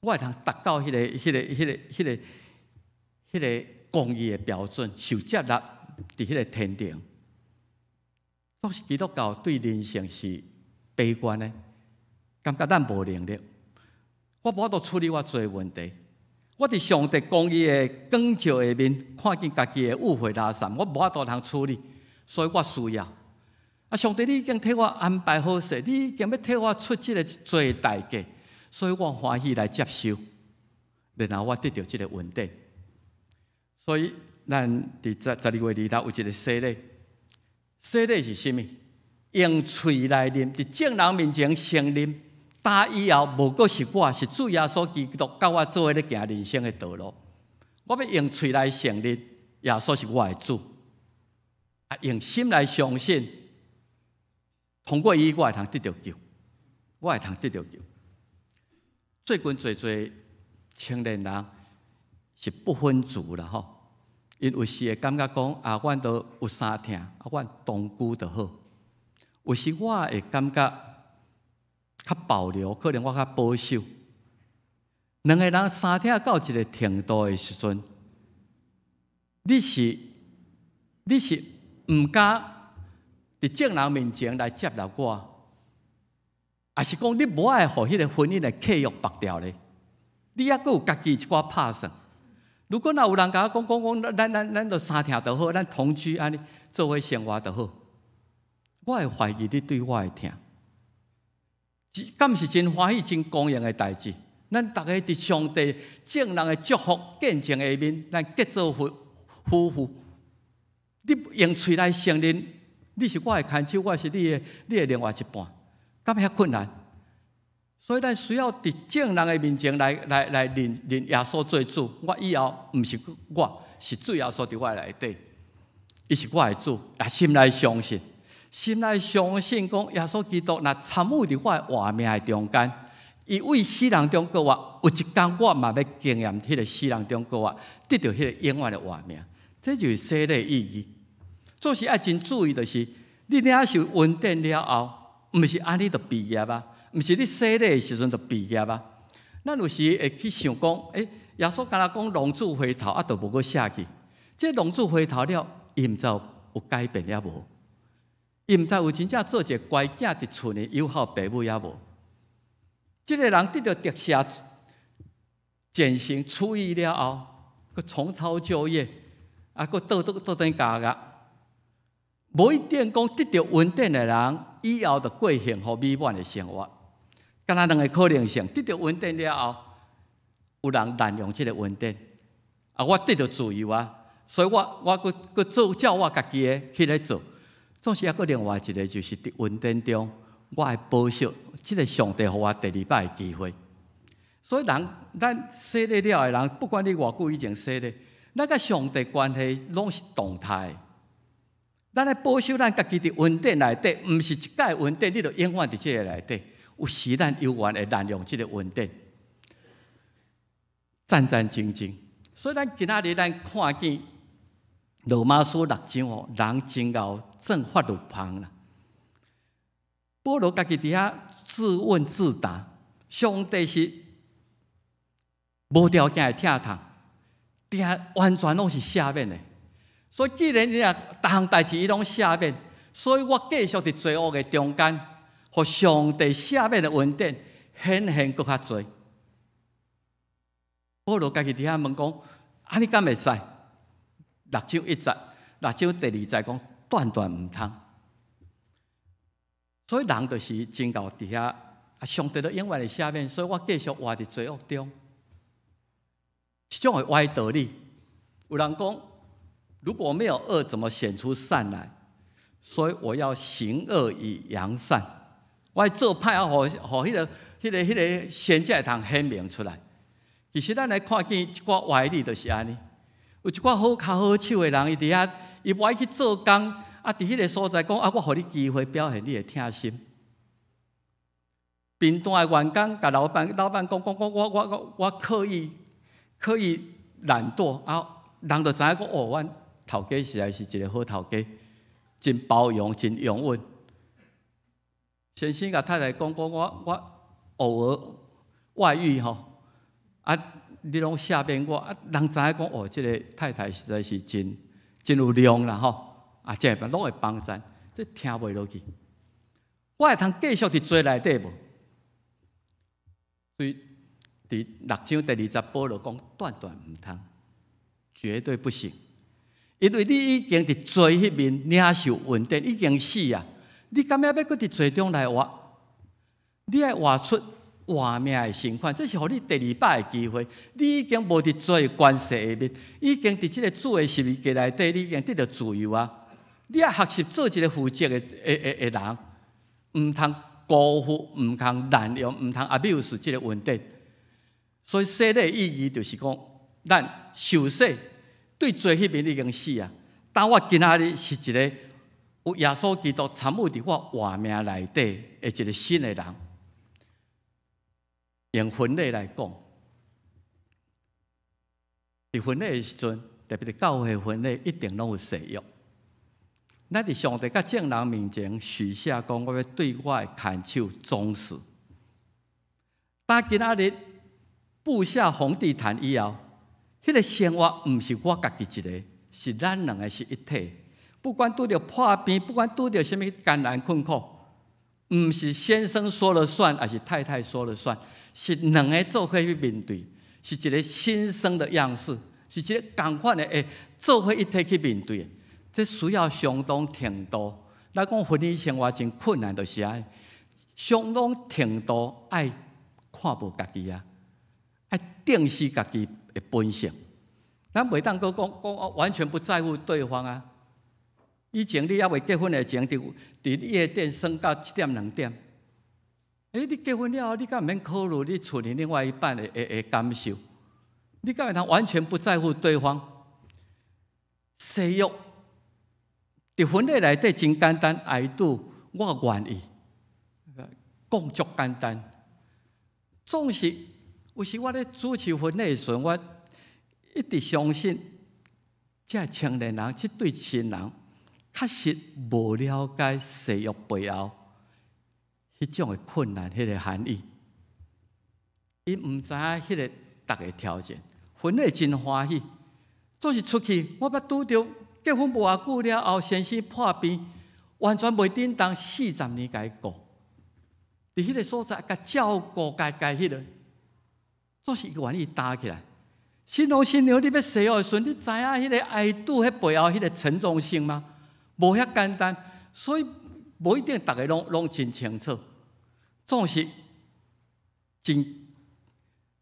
我會通達到彼个公義的標準，受接納佇彼个天堂。總是基督教對人性是悲觀的，感覺咱無能力，我無法度處理我罪問題。我佇上帝公義的光照下面，看見家己的污穢垃圾，我無法度通處理，所以我需要。啊，上帝，你已經替我安排好勢，你已經欲替我出這个罪代價，所以我歡喜來接受，然後我得著這个恩典。所以，咱佇12月26有一个洗禮，洗禮是啥物？用喙來認，佇眾人面前承認，打以後無閣是我，是主耶穌基督佮我做伙咧行人生的道路。我欲用喙來承認耶穌是我的主，啊，用心來相信，通過伊我會通得著救，我會通得著救。最近濟濟青年人是不婚族啦吼，𪜶有時會感覺講啊，阮都有相疼，啊，阮同居就好。有時我會感覺較保留，可能我較保守。兩个人相疼到一个程度的時陣，你是毋敢佇眾人面前來接納我，抑是講你無愛予彼个婚姻的契約縛掉咧？你猶閣有家己一寡拍算。如果若有人共我講講講，咱咱咱就相疼就好，咱同居按呢做伙生活就好，我會懷疑你對我的疼。敢毋是真歡喜、真光榮的代誌？咱逐个佇上帝眾人的祝福見證下面，咱結做夫婦。你用喙來承認你是我的牽手，我是你的另外一半，敢遐困難？所以咱需要佇眾人的面前來認耶穌做主。我以後毋是我，是主耶穌佇我內底，伊是我的主，也心內相信，心內相信講耶穌基督若參與佇我的活命的中間，伊為死人中復活，有一工我嘛欲經驗彼个死人中復活，得著彼个永遠的活命。這就是洗禮的意義。做事愛真注意，就是你領受恩典了後，毋是按呢就畢業啊，毋是你洗禮的時陣就畢業啊。咱有時會去想講，耶穌敢若講浪子回頭，啊，就無閣寫去。這浪子回頭了，伊毋知有改變抑無？伊毋知有真正做一個乖囝佇厝裡友好爸母抑無？這个人得著特赦、減刑出獄了後，閣重操舊業，啊，閣倒轉監獄。無一定講得著恩典的人，以後就過幸福美滿的生活。敢若兩个可能性，得著恩典了後，有人濫用這个恩典，啊，我得著自由啊，所以我閣做照我家己的去咧做。總是抑閣另外一个，就是佇恩典中，我愛保守這个上帝予我第二擺的機會。所以人，咱洗禮了的人，不管你偌久以前洗禮，咱佮上帝關係攏是動態的。咱愛保守咱家己佇恩典內底，毋是一擺恩典，你就永遠佇這个內底。有時咱猶原會濫用這个恩典，戰戰兢兢。所以咱今仔日咱看見羅馬書六章哦，人真𠢕鑽法律縫啦。保羅家己佇遐自問自答：上帝是無條件的疼痛，定完全攏是赦免的。所以既然你若逐項代誌伊攏赦免，所以我繼續佇罪惡的中間，予上帝赦免的恩典顯現閣較濟。保羅家己佇遐問講：按呢敢會使？六章一節，六章第二節講斷斷毋通。所以人就是真𠢕佇遐，啊，上帝都永遠會赦免，所以我繼續活佇罪惡中，這種的歪道理。有人講，如果沒有惡，怎麼顯出善來？所以我要行惡以揚善。我愛做歹啊，予彼个善才會通顯明出來。其實咱來看見一寡歪理，就是按呢。有一寡好跤好手的人，伊佇遐，伊無愛去做工，啊，佇彼个所在講啊，我予你機會表現你的疼心。貧惰的員工共老闆講講講，我刻意懶惰啊，人就知影講哦，阮頭家實在是一个好頭家，真包容，真容忍。先生共太太講講，我偶爾外遇吼，啊，你攏赦免我，啊，人知影講哦，這个太太實在是真有量啦吼，啊，這個攏會幫贊，這聽袂落去。我會通繼續佇罪內底無？所以佇六章第二節，保羅講斷斷毋通，絕對不行，因為你已經佇罪彼面領受恩典，已經死啊！你敢猶欲閣佇罪中來活？你愛活出活命的新款，這是予你第二擺的機會。你已經無佇罪權勢下面，已經佇這个主的十字架內底，你已經得著自由啊！你愛學習做一个負責的人，毋通辜負，毋通濫用，毋通 abuse 這个恩典。所以洗禮的意義就是講，咱受洗對罪彼面已經死啊。但我今仔日是一个有耶穌基督參與佇我活命內底的一个新的人。用婚禮來講，佇婚禮的時陣，特別佇教會婚禮，一定攏有誓約。咱佇上帝佮眾人面前許下講，我欲對我的牽手忠實。但今仔日布下紅地毯以後，彼个生活毋是我家己一个，是咱兩个是一體。不管拄著破病，不管拄著啥物艱難困苦，毋是先生說了算，抑是太太說了算，是兩个做伙去面對，是一个新生的樣式，是一个仝款的，會做伙一體去面對。這需要相當程度。咱講婚姻生活真困難，就是按呢，相當程度愛看無家己啊，愛定死家己的本性。咱袂當閣講講完全不在乎對方啊。以前你猶未結婚的前，佇夜店耍到1點2點。欸，你結婚了後，你敢毋免考慮你厝裡另外一半的感受？你敢會通完全不在乎對方？誓約佇婚禮內底真簡單，I do，我願意，講足簡單。總是有時我咧主持婚禮的時陣，我一直相信，這青年人，這對新人，確實無了解誓約背後彼種的困難，彼個含義。𪜶毋知影彼个逐个挑戰，婚禮真歡喜，總是出去，我捌拄著結婚無偌久了後，先生破病，完全袂振動，40年共伊顧。佇彼个所在，共照顧，共彼个，總是伊願意擔起來。新郎新娘，你欲誓約的時陣，你知影彼个 I do 彼背後彼個沉重性嗎？無遐簡單，所以無一定逐个攏真清楚。總是真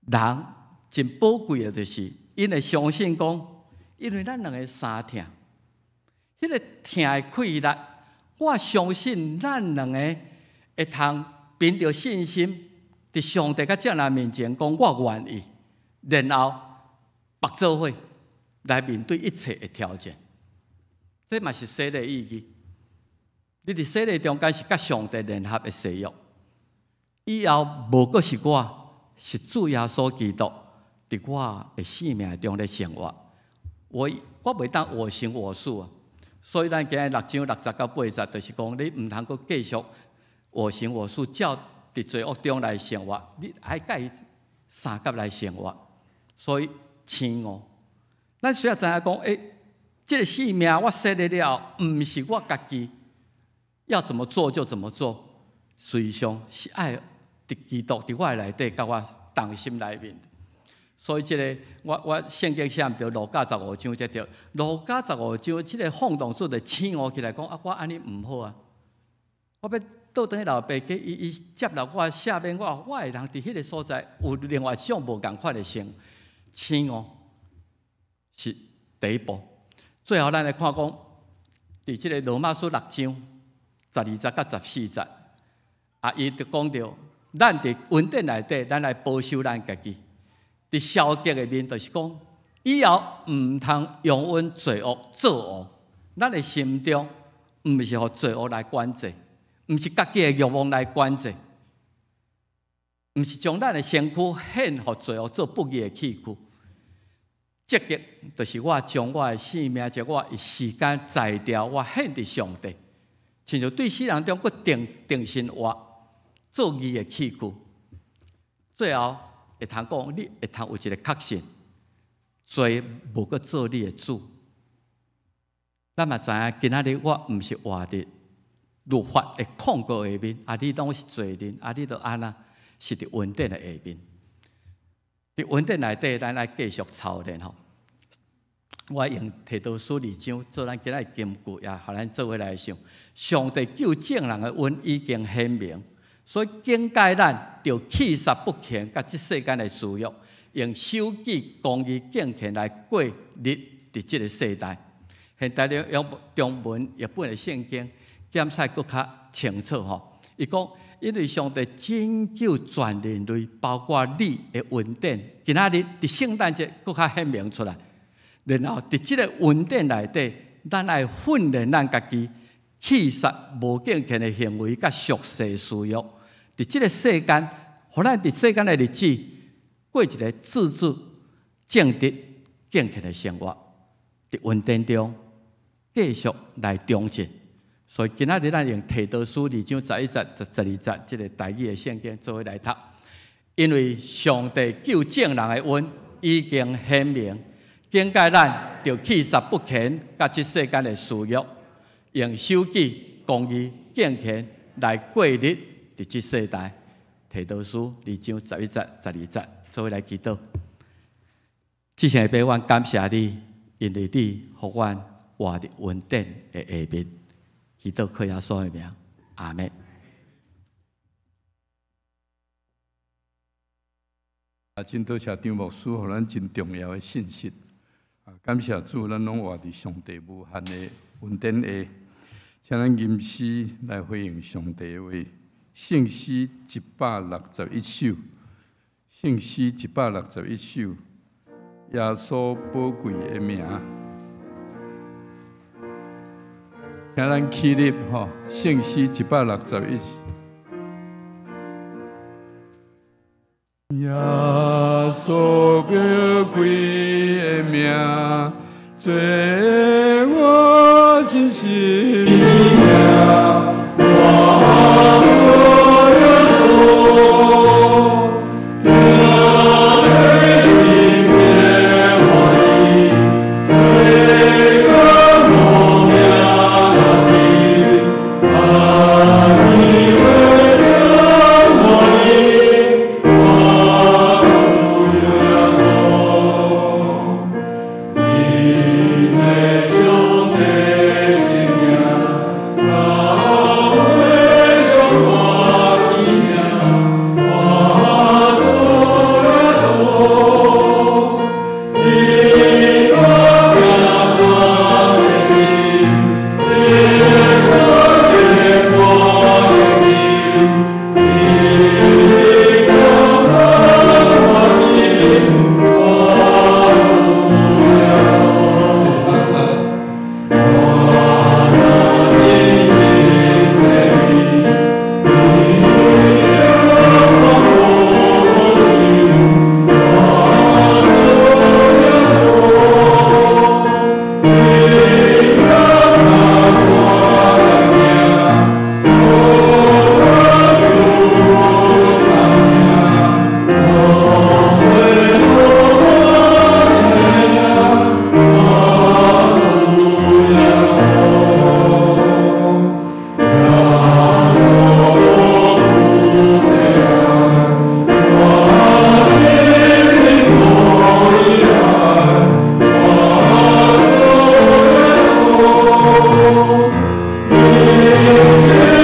人真寶貴的，就是𪜶會相信講，因為咱兩个相疼，彼個疼的氣力，我相信咱兩个會通憑著信心，佇上帝佮眾人面前講，我願意，然後縛做伙來面對一切的挑戰。這嘛是洗禮意義。你佇洗禮中間是佮上帝聯合的誓約，以後無閣是我，是主耶穌基督佇我的生命中咧生活。我袂當我行我素啊！所以咱今日六章60到80，就是講你毋通閣繼續我行我素，照佇罪惡中來生活，你愛佮伊相佮來生活。所以醒悟，咱需要知影講，欸，這个生命我洗禮了後，毋是我家己要怎麼做就怎麼做，實際上是愛佇基督佇我內底，佮我同心來面。所以這个我聖經寫毋著路加十五章，這著路加十五章，這个放蕩子就醒悟起來講啊，我按呢毋好啊，我欲倒轉去老爸家，伊接納我，赦免我，我會通佇彼个所在有另外一種無仝款的生活。醒悟是第一步。最後，咱來看講，佇這个羅馬書六章12節到14節，啊，伊就講著，咱佇恩典內底，咱來保守咱家己。佇消極的面，就是講，以後毋通容阮罪惡做王。咱的心中，毋是予罪惡來管制，毋是家己的欲望來管制，毋是將咱的身軀獻予罪惡做不義的器具。積極就是我將我的性命，將我的時間、才調，我獻佇上帝，親像對死人中閣重重新活，做義的器具。最後會通講，你會通有一个確信，罪無閣做你的主。咱嘛知影，今仔日我毋是活佇律法的控告下面，啊，你攏是罪人，啊，你著按怎，是佇恩典的下面。佇恩典內底，咱愛繼續操練吼。我用提多書二章做咱今仔日金句，也予咱做伙來想。上帝救眾人的恩已經顯明，所以警戒咱著棄殺不虔，佮這世間的私欲，用守己、公義、敬虔來過日佇這个世代。現代的用中文譯本的聖經檢採閣較清楚吼。伊講，因為上帝拯救全人類，包括你的恩典，今仔日佇聖誕節閣較顯明出來。然後佇這个恩典內底，咱愛訓練咱家己，棄殺無敬虔的行為，佮俗世私欲。佇這个世間，予咱佇世間的日子，過一个自主、正直、敬虔的生活。佇恩典中繼續來長進。所以今仔日咱用提多書二章11節、12節，這个台語的聖經做伙來讀。因為上帝救眾人的恩已經顯明，警戒咱著棄殺不虔，佮這世間的私欲，用守己、公義、敬虔來過日佇這世代。提多書二章11節、12節，做伙來祈禱。至聖的父，阮感謝你，因為你予阮活佇恩典的下面。祈禱靠耶穌的名，阿們。啊，真多謝張牧師，予咱真重要的信息。啊，感謝主，咱攏活佇上帝無限的恩典下，請咱吟詩來回應上帝的話。聖詩161首，聖詩161首，耶穌寶貴的名。請咱起立吼，聖詩161。耶穌寶貴的名，做我信心的名。我主耶穌，疼的心的我意，世間無名的，啊，你為了我意，我主耶穌，你最上的生命，那會上我生命，我主耶穌，你我行我的心，你我的我的心，你我我心，我主耶穌。第三節。我若真心誠意，你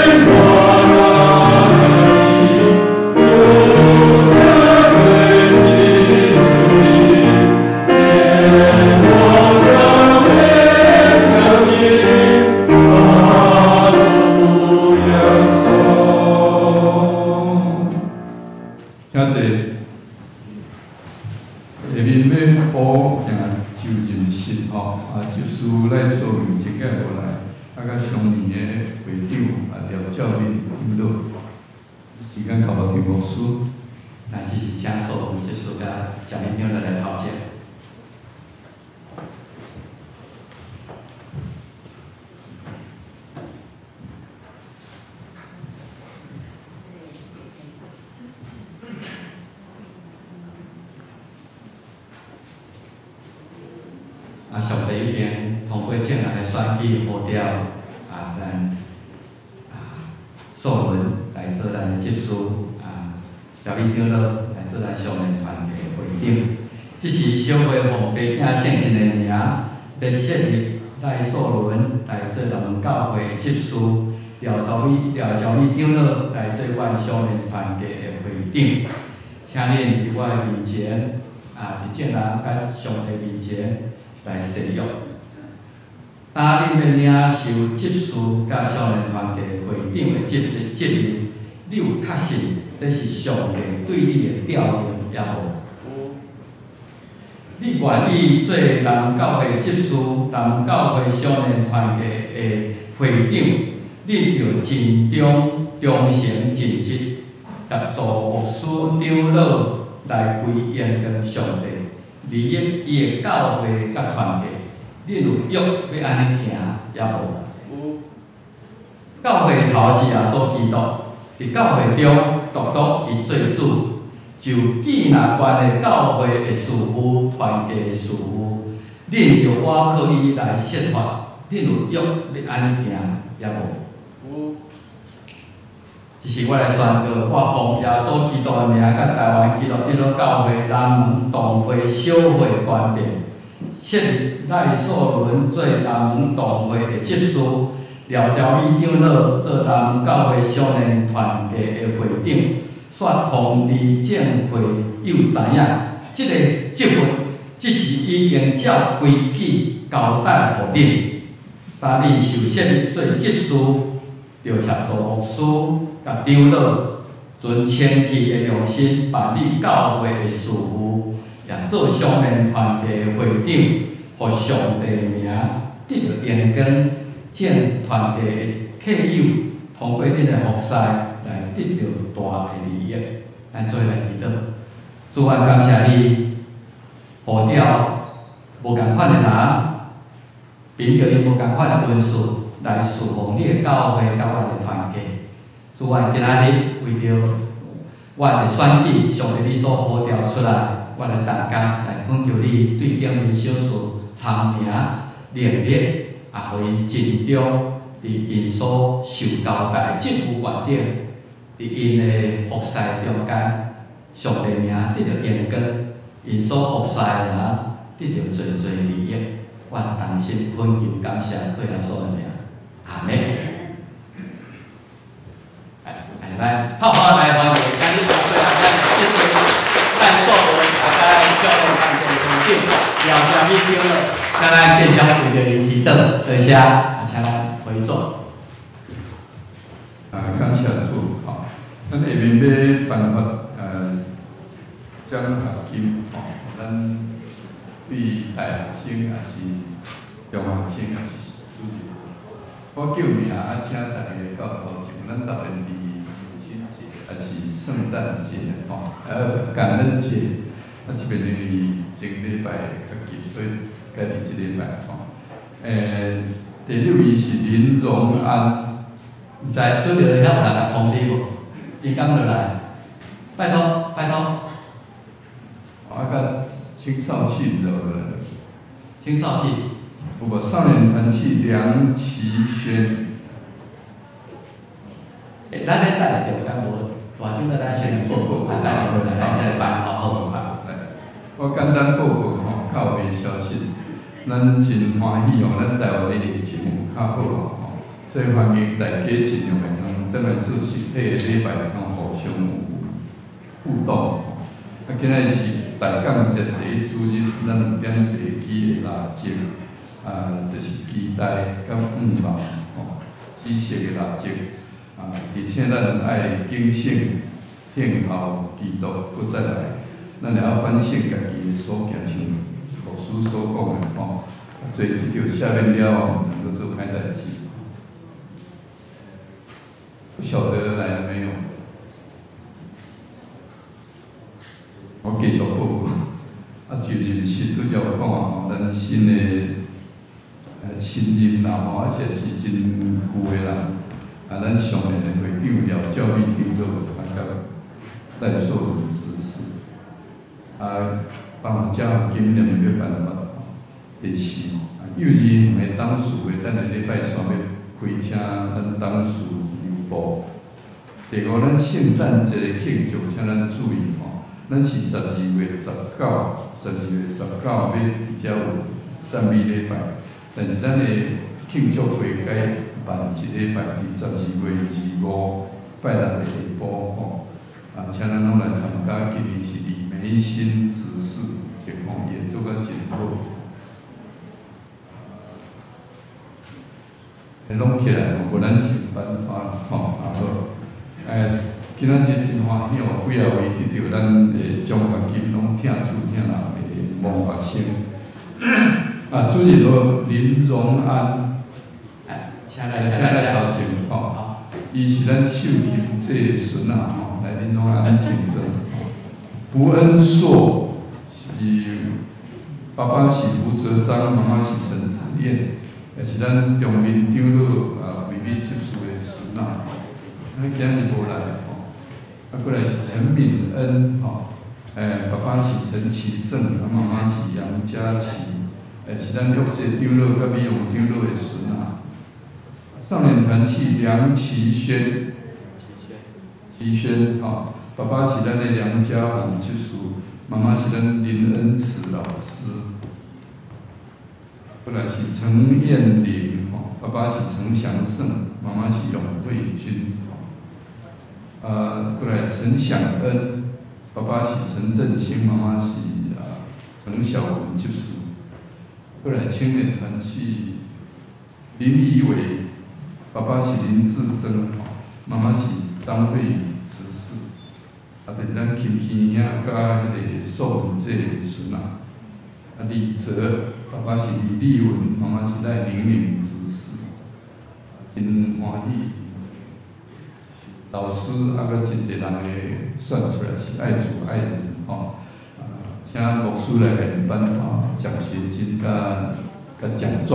將我保守，我主耶穌，你若我的命，我請坐。下面要補行就任式吼，啊，執事來說明這個落來，啊，佮上年的會長啊廖照敏長老，時間交予張牧師。咱只是請所有執事佮食面長老來頭前。啊，上帝已經通過眾人的選舉呼召啊，咱啊素文來做咱的執事啊，謝美長老來做咱少年團體的會長。這是小會奉爸囝聖神的名，欲設立賴素倫來做咱們教會的執事，廖昭美長老來做阮少年團體的會長。請恁佇我的面前，啊，佇眾人佮上帝面前來誓約。當恁欲領受執事佮少年團體會長的職任，你有確信這是上帝對你的調任抑無？你願意做南門教會執事、南門教會少年團體的會長？恁著盡忠、忠誠、盡職，協助牧師長老來歸榮光上帝，利益伊的教會佮團體。恁有約欲按呢行抑無？有。教會頭是耶穌基督，佇教會中獨獨伊做主。就既若關係教會的事務、團體的事務，恁著倚靠伊來設法。恁有約欲按呢行抑無？有。這是我來宣告，我奉耶穌基督的名，佮台灣基督長老教會南門堂會小會權柄，設立賴素倫做南門堂會的執事，廖昭美長老做南門教會少年團體的會長，煞通知眾會友知影，這個職分，這是已經照規矩交代予恁。大利受设立做执事，著协助牧师佮长老，存清气的良心办理教会的事务，也做少年团体的会长，予上帝名得著荣光，正团体的契友通過恁的服侍來得著大的利益。咱做伙來祈禱，主啊，感謝你呼召無仝款的人，憑著𪜶無仝款的恩賜來侍奉你的教會佮阮的團契。主啊，今仔日為著阮的選舉，上帝你所呼召出來，阮來同工來懇求你對頂面小事聰明能力，也予𪜶盡忠佇𪜶所受交代的職務權頂，佇𪜶的服侍中間，上帝名得著榮光，𪜶所服侍的人得著濟濟利益。阮同心懇求感謝，靠耶穌的名，阿們。來，泡泡來歡迎，今日最後咱這陣咱所有大家少年團體會長廖家美長老，請咱繼續為著伊祈禱，多謝，啊，請咱回座。啊，感謝主，吼，咱下面欲頒發獎學金，吼，咱對大學生抑是中學生抑是主任，我叫名啊，請大家到頭前，咱特別佇母親節抑是聖誕節，吼，感恩節，啊，這邊因為前禮拜較急，所以改佇這禮拜，吼。第六位是林榮安。毋知主任遐有人共通知無？伊敢落來？拜託，拜託。啊，佮青少契落來。青少契。有無少年團契梁啟軒？欸，咱咧等下中間無，大長老咱先報告，啊，等下落來咱再頒發好無？來，我簡單報告吼，較有壞消息，咱真歡喜哦，咱台灣的疫情有較好吼，所以歡迎大家盡量會通轉來做實體的禮拜，通互相有互動。啊，今仔日是大感節第一主日，咱有點地基的蠟燭，啊，就是期待佮盼望吼，紫色的蠟燭，啊，而且咱愛警醒、聽候基督閣再來，咱會曉反省家己的所行，像牧師所講的吼，做這條赦免了後，毋通閣做歹代誌。不曉得來了沒有？我繼續報告。啊，就任室拄才有講啊，吼，咱新的新任啦吼，啊，實是真舊的人。啊，咱上任的會長廖教育長老，啊，佮賴碩文執事。啊，頒獎學金兩面欲頒發。第四，幼稚園的董事會，等下禮拜三欲開請咱董事留步。第五，咱聖誕節的慶祝，請咱注意吼。咱是12月19，12月19欲佇遮有讚美禮拜，但是咱的慶祝會改慢一禮拜，佇12月25拜六的下晡吼，啊，請咱攏來參加。今年是李梅欣執事，情況也做甲真好。攏起來，無咱先頒發吼，啊好，今仔日真歡喜哦，幾仔位得著咱的獎學金，攏疼厝疼人的王學生。啊，主任羅林榮安，請來，請來頭前吼。伊是咱秀琴姐的孫仔吼，來林榮安請坐。胡恩碩是爸爸是胡哲章，媽媽是陳子燕，也是咱中民長老啊，惠美執事的孫仔。啊，今日無來吼。啊，過來是陳敏恩吼，爸爸是陳其正，啊，媽媽是楊佳琪，是咱玉石長老佮美容長老的孫仔。少年團契梁啟軒，啟軒吼，爸爸是咱的梁家宏執事，媽媽是咱林恩慈老師。過來是陳艷玲吼，爸爸是陳祥勝，媽媽是永慧君。過來陳享恩，爸爸是陳振興，媽媽是啊陳小文執事。過來青年團契林怡偉，爸爸是林志珍，媽媽是張慧慈氏，啊，就是咱金慶兄佮彼個素文姐的孫仔。啊，李澤，爸爸是李立文，媽媽是賴玲玲執事，真歡喜。老師啊，閣真濟人會算出來是愛主愛人吼，啊，請牧師來共𪜶頒發獎學金佮獎狀。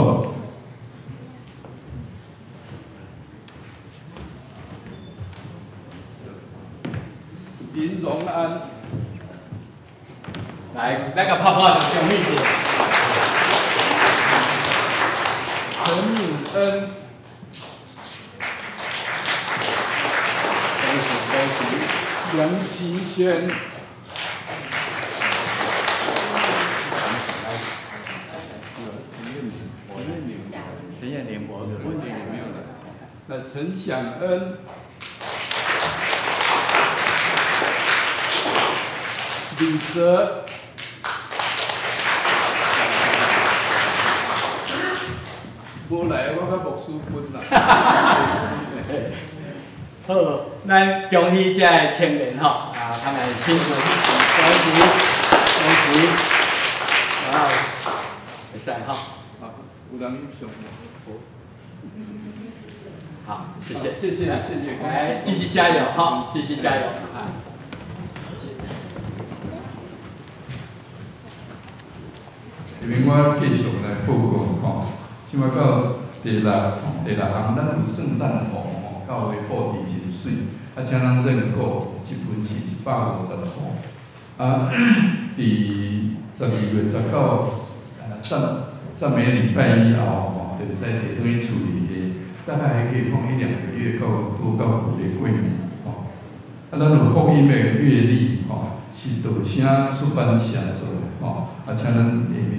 林榮安，來，來個泡泡掌聲一下。陳敏恩，恭喜恭喜。梁其軒，陳艷玲，陳艷玲沒有來。那陳享恩，李澤，無來，我佮牧師分啦。好，咱恭喜這个青年吼，啊，他們辛苦，恭喜恭喜，然後會使吼，好，有人想無？好，謝謝，謝謝謝謝，來繼續加油哈，繼續加油啊！下面我繼續來報告吼，這擺到第六項，咱有聖誕兔吼，教會布置真媠，啊，請咱認購，一份是150箍，啊，佇12月19，讚美禮拜以後吼，就會使提轉去厝裡的，大概還可以放一兩個月，到拄到舊曆過年吼。啊，咱有福音的月曆吼，是道聲出版社做的吼，啊，請咱下面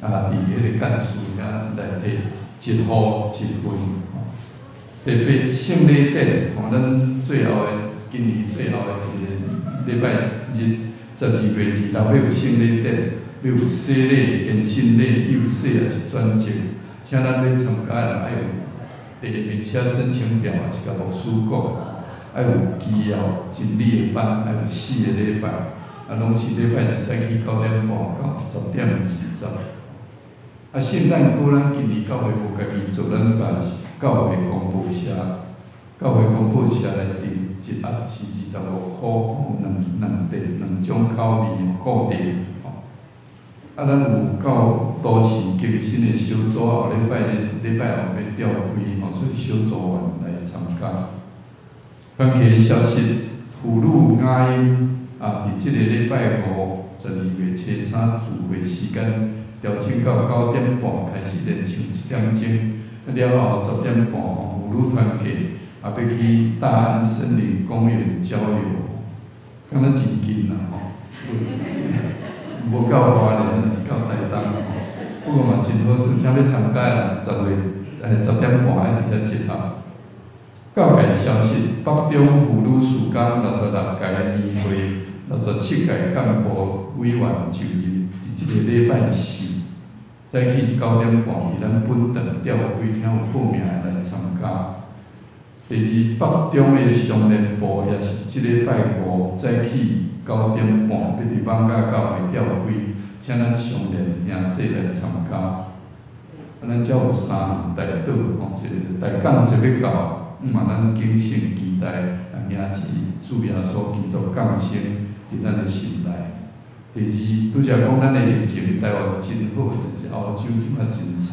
啊，佇彼個幹事遐來提一戶一份吼。特別聖禮典吼，咱最後的今年最後的一個禮拜日，12月26要有聖禮典，要有洗禮、堅信禮、幼洗也是轉正，請咱欲參加的人愛有下面寫申請表，也是共牧師講，愛有紀要真理的班，愛有四個禮拜，啊，攏是禮拜日早起9點半到10點20。啊，聖誕歌咱今年教會無家己做，咱共教會公報社，教會公報社來訂一盒是25箍，兩種口味固定吼。啊，咱有到都市更新的小組，後禮拜日、禮拜後欲召開吼，所以小組員來參加。團契消息，婦女雅音啊，佇這个禮拜五12月初三聚會時間調整到9點半開始連唱1點鐘，了後10點半吼，婦女團契也欲去大安森林公園郊遊，敢若真近啦吼，無到花蓮，是到台東吼。不過嘛真好耍，請欲參加的人10點半愛佇遮集合。教界消息，北中婦女事工66屆年會，67屆幹部委員就任，佇這個禮拜四早起9點半，佇咱本堂召開，請有報名的來參加。第二，北中的商聯部也是這禮拜五早起9點半，欲佇艋舺教會召開，請咱商聯兄弟來參加。啊，咱遮有三項代禱吼，一个大港節欲到。嘛，咱謹慎期待兄姊主耶穌基督降生佇咱的心內。第二，拄才講咱的疫情，台灣真好，但是歐洲這擺真慘。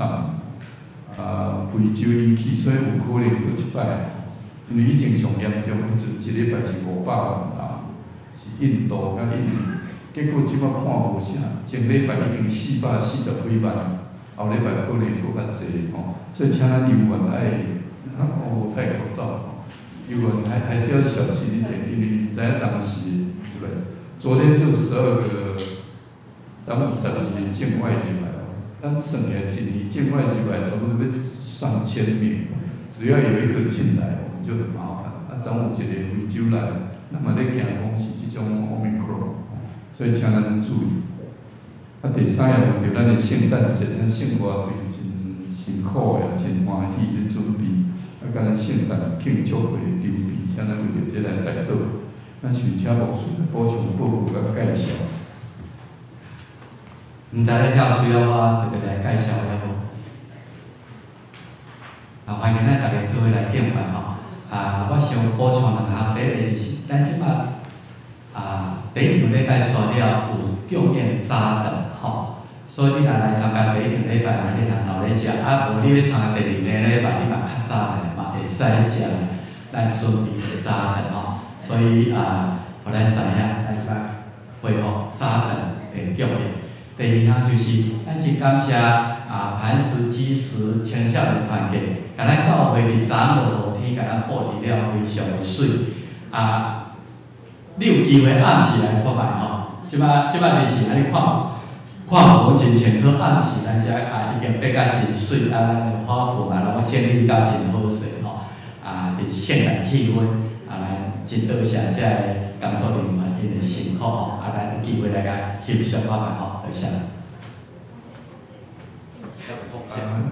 啊，非洲引起，所以有可能閣一擺，因為以前上嚴重的彼陣，一禮拜是500萬人，是印度佮印尼，結果這擺看無啥，前禮拜已經440幾萬，後禮拜可能閣較濟吼，所以請咱猶原愛。我無戴口罩，因為還是要小心一點，因為毋知影當時，對不對？昨天就12個，咱們12個境外入來，咱算起來一年境外入來差不多欲上千名，只要有一個進來，我們就很麻煩。啊，總有一個非洲來，咱嘛咧驚講是這種 Omicron，所以請咱注意。啊，第三樣就咱的聖誕節，咱聖歌隊真辛苦的，真歡喜咧準備，啊，佮咱聖誕慶祝會的準備，請咱為著這來代禱。咱是毋是請牧師來補充報告佮介紹？毋知咧，這有需要我特別來介紹的無？啊，歡迎咱逐家做伙來敬拜吼。啊，我想補充兩項，第一個就是咱這擺啊，第一場禮拜煞了有供應早頓吼，所以你若來參加第一場禮拜，你通留咧食；啊，無你欲參加第二個禮拜，你嘛較早來嘛會使食。咱準備的早頓吼，所以啊，予咱知影，咱這擺恢復早頓的供應。第二項就是，咱真感謝啊，磐石基石青少年團契，共咱教會佇昨昏落雨天，共咱布置了非常的媠。啊，你有機會暗時來看覓吼？這擺日時按呢看，看無真清楚。暗時咱遮啊已經變甲真媠，啊，咱的花圃嘛攏整理甲真好勢吼。啊，就是聖誕氣氛，啊，咱真多謝遮个工作人員𪜶的辛苦吼。啊，咱有機會來共翕相看覓吼，多謝。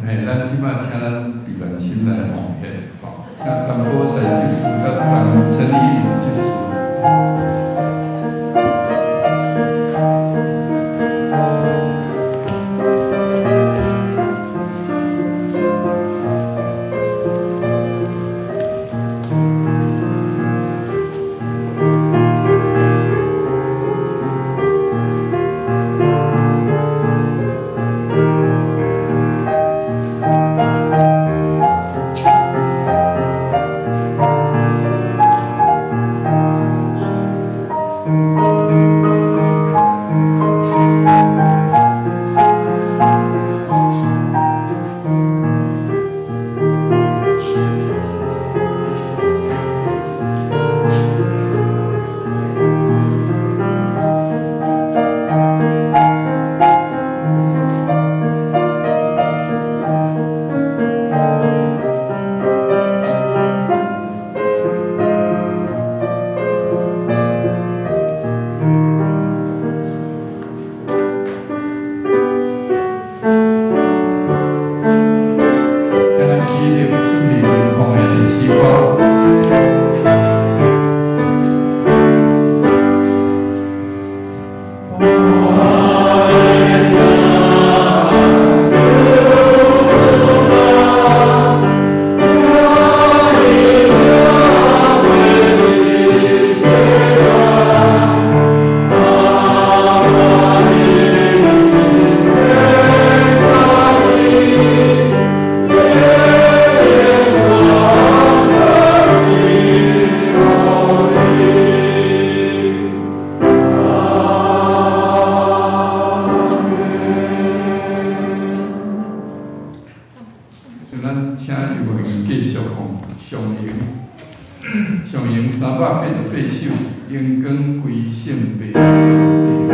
嘿，咱這擺請咱畢萬心來奉獻，吼，請陳寶賽執事佮陳陳以琳執事。388首，榮光歸聖父上帝。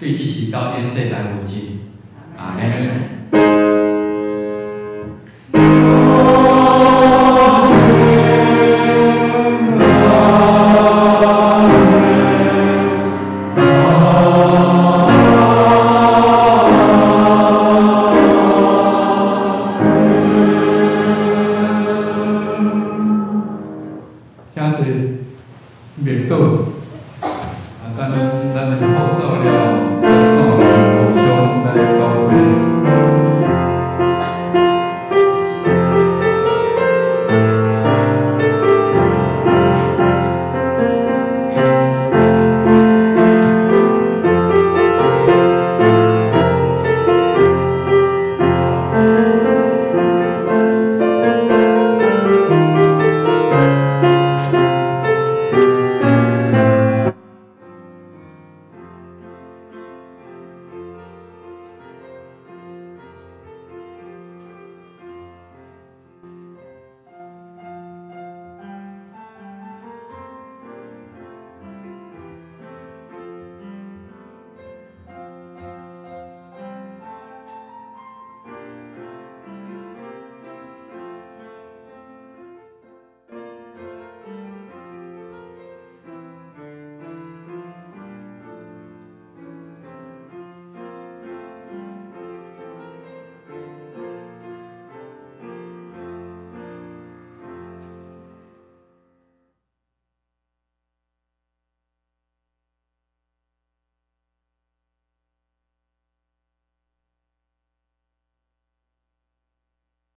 对這時到永世來無盡。阿們。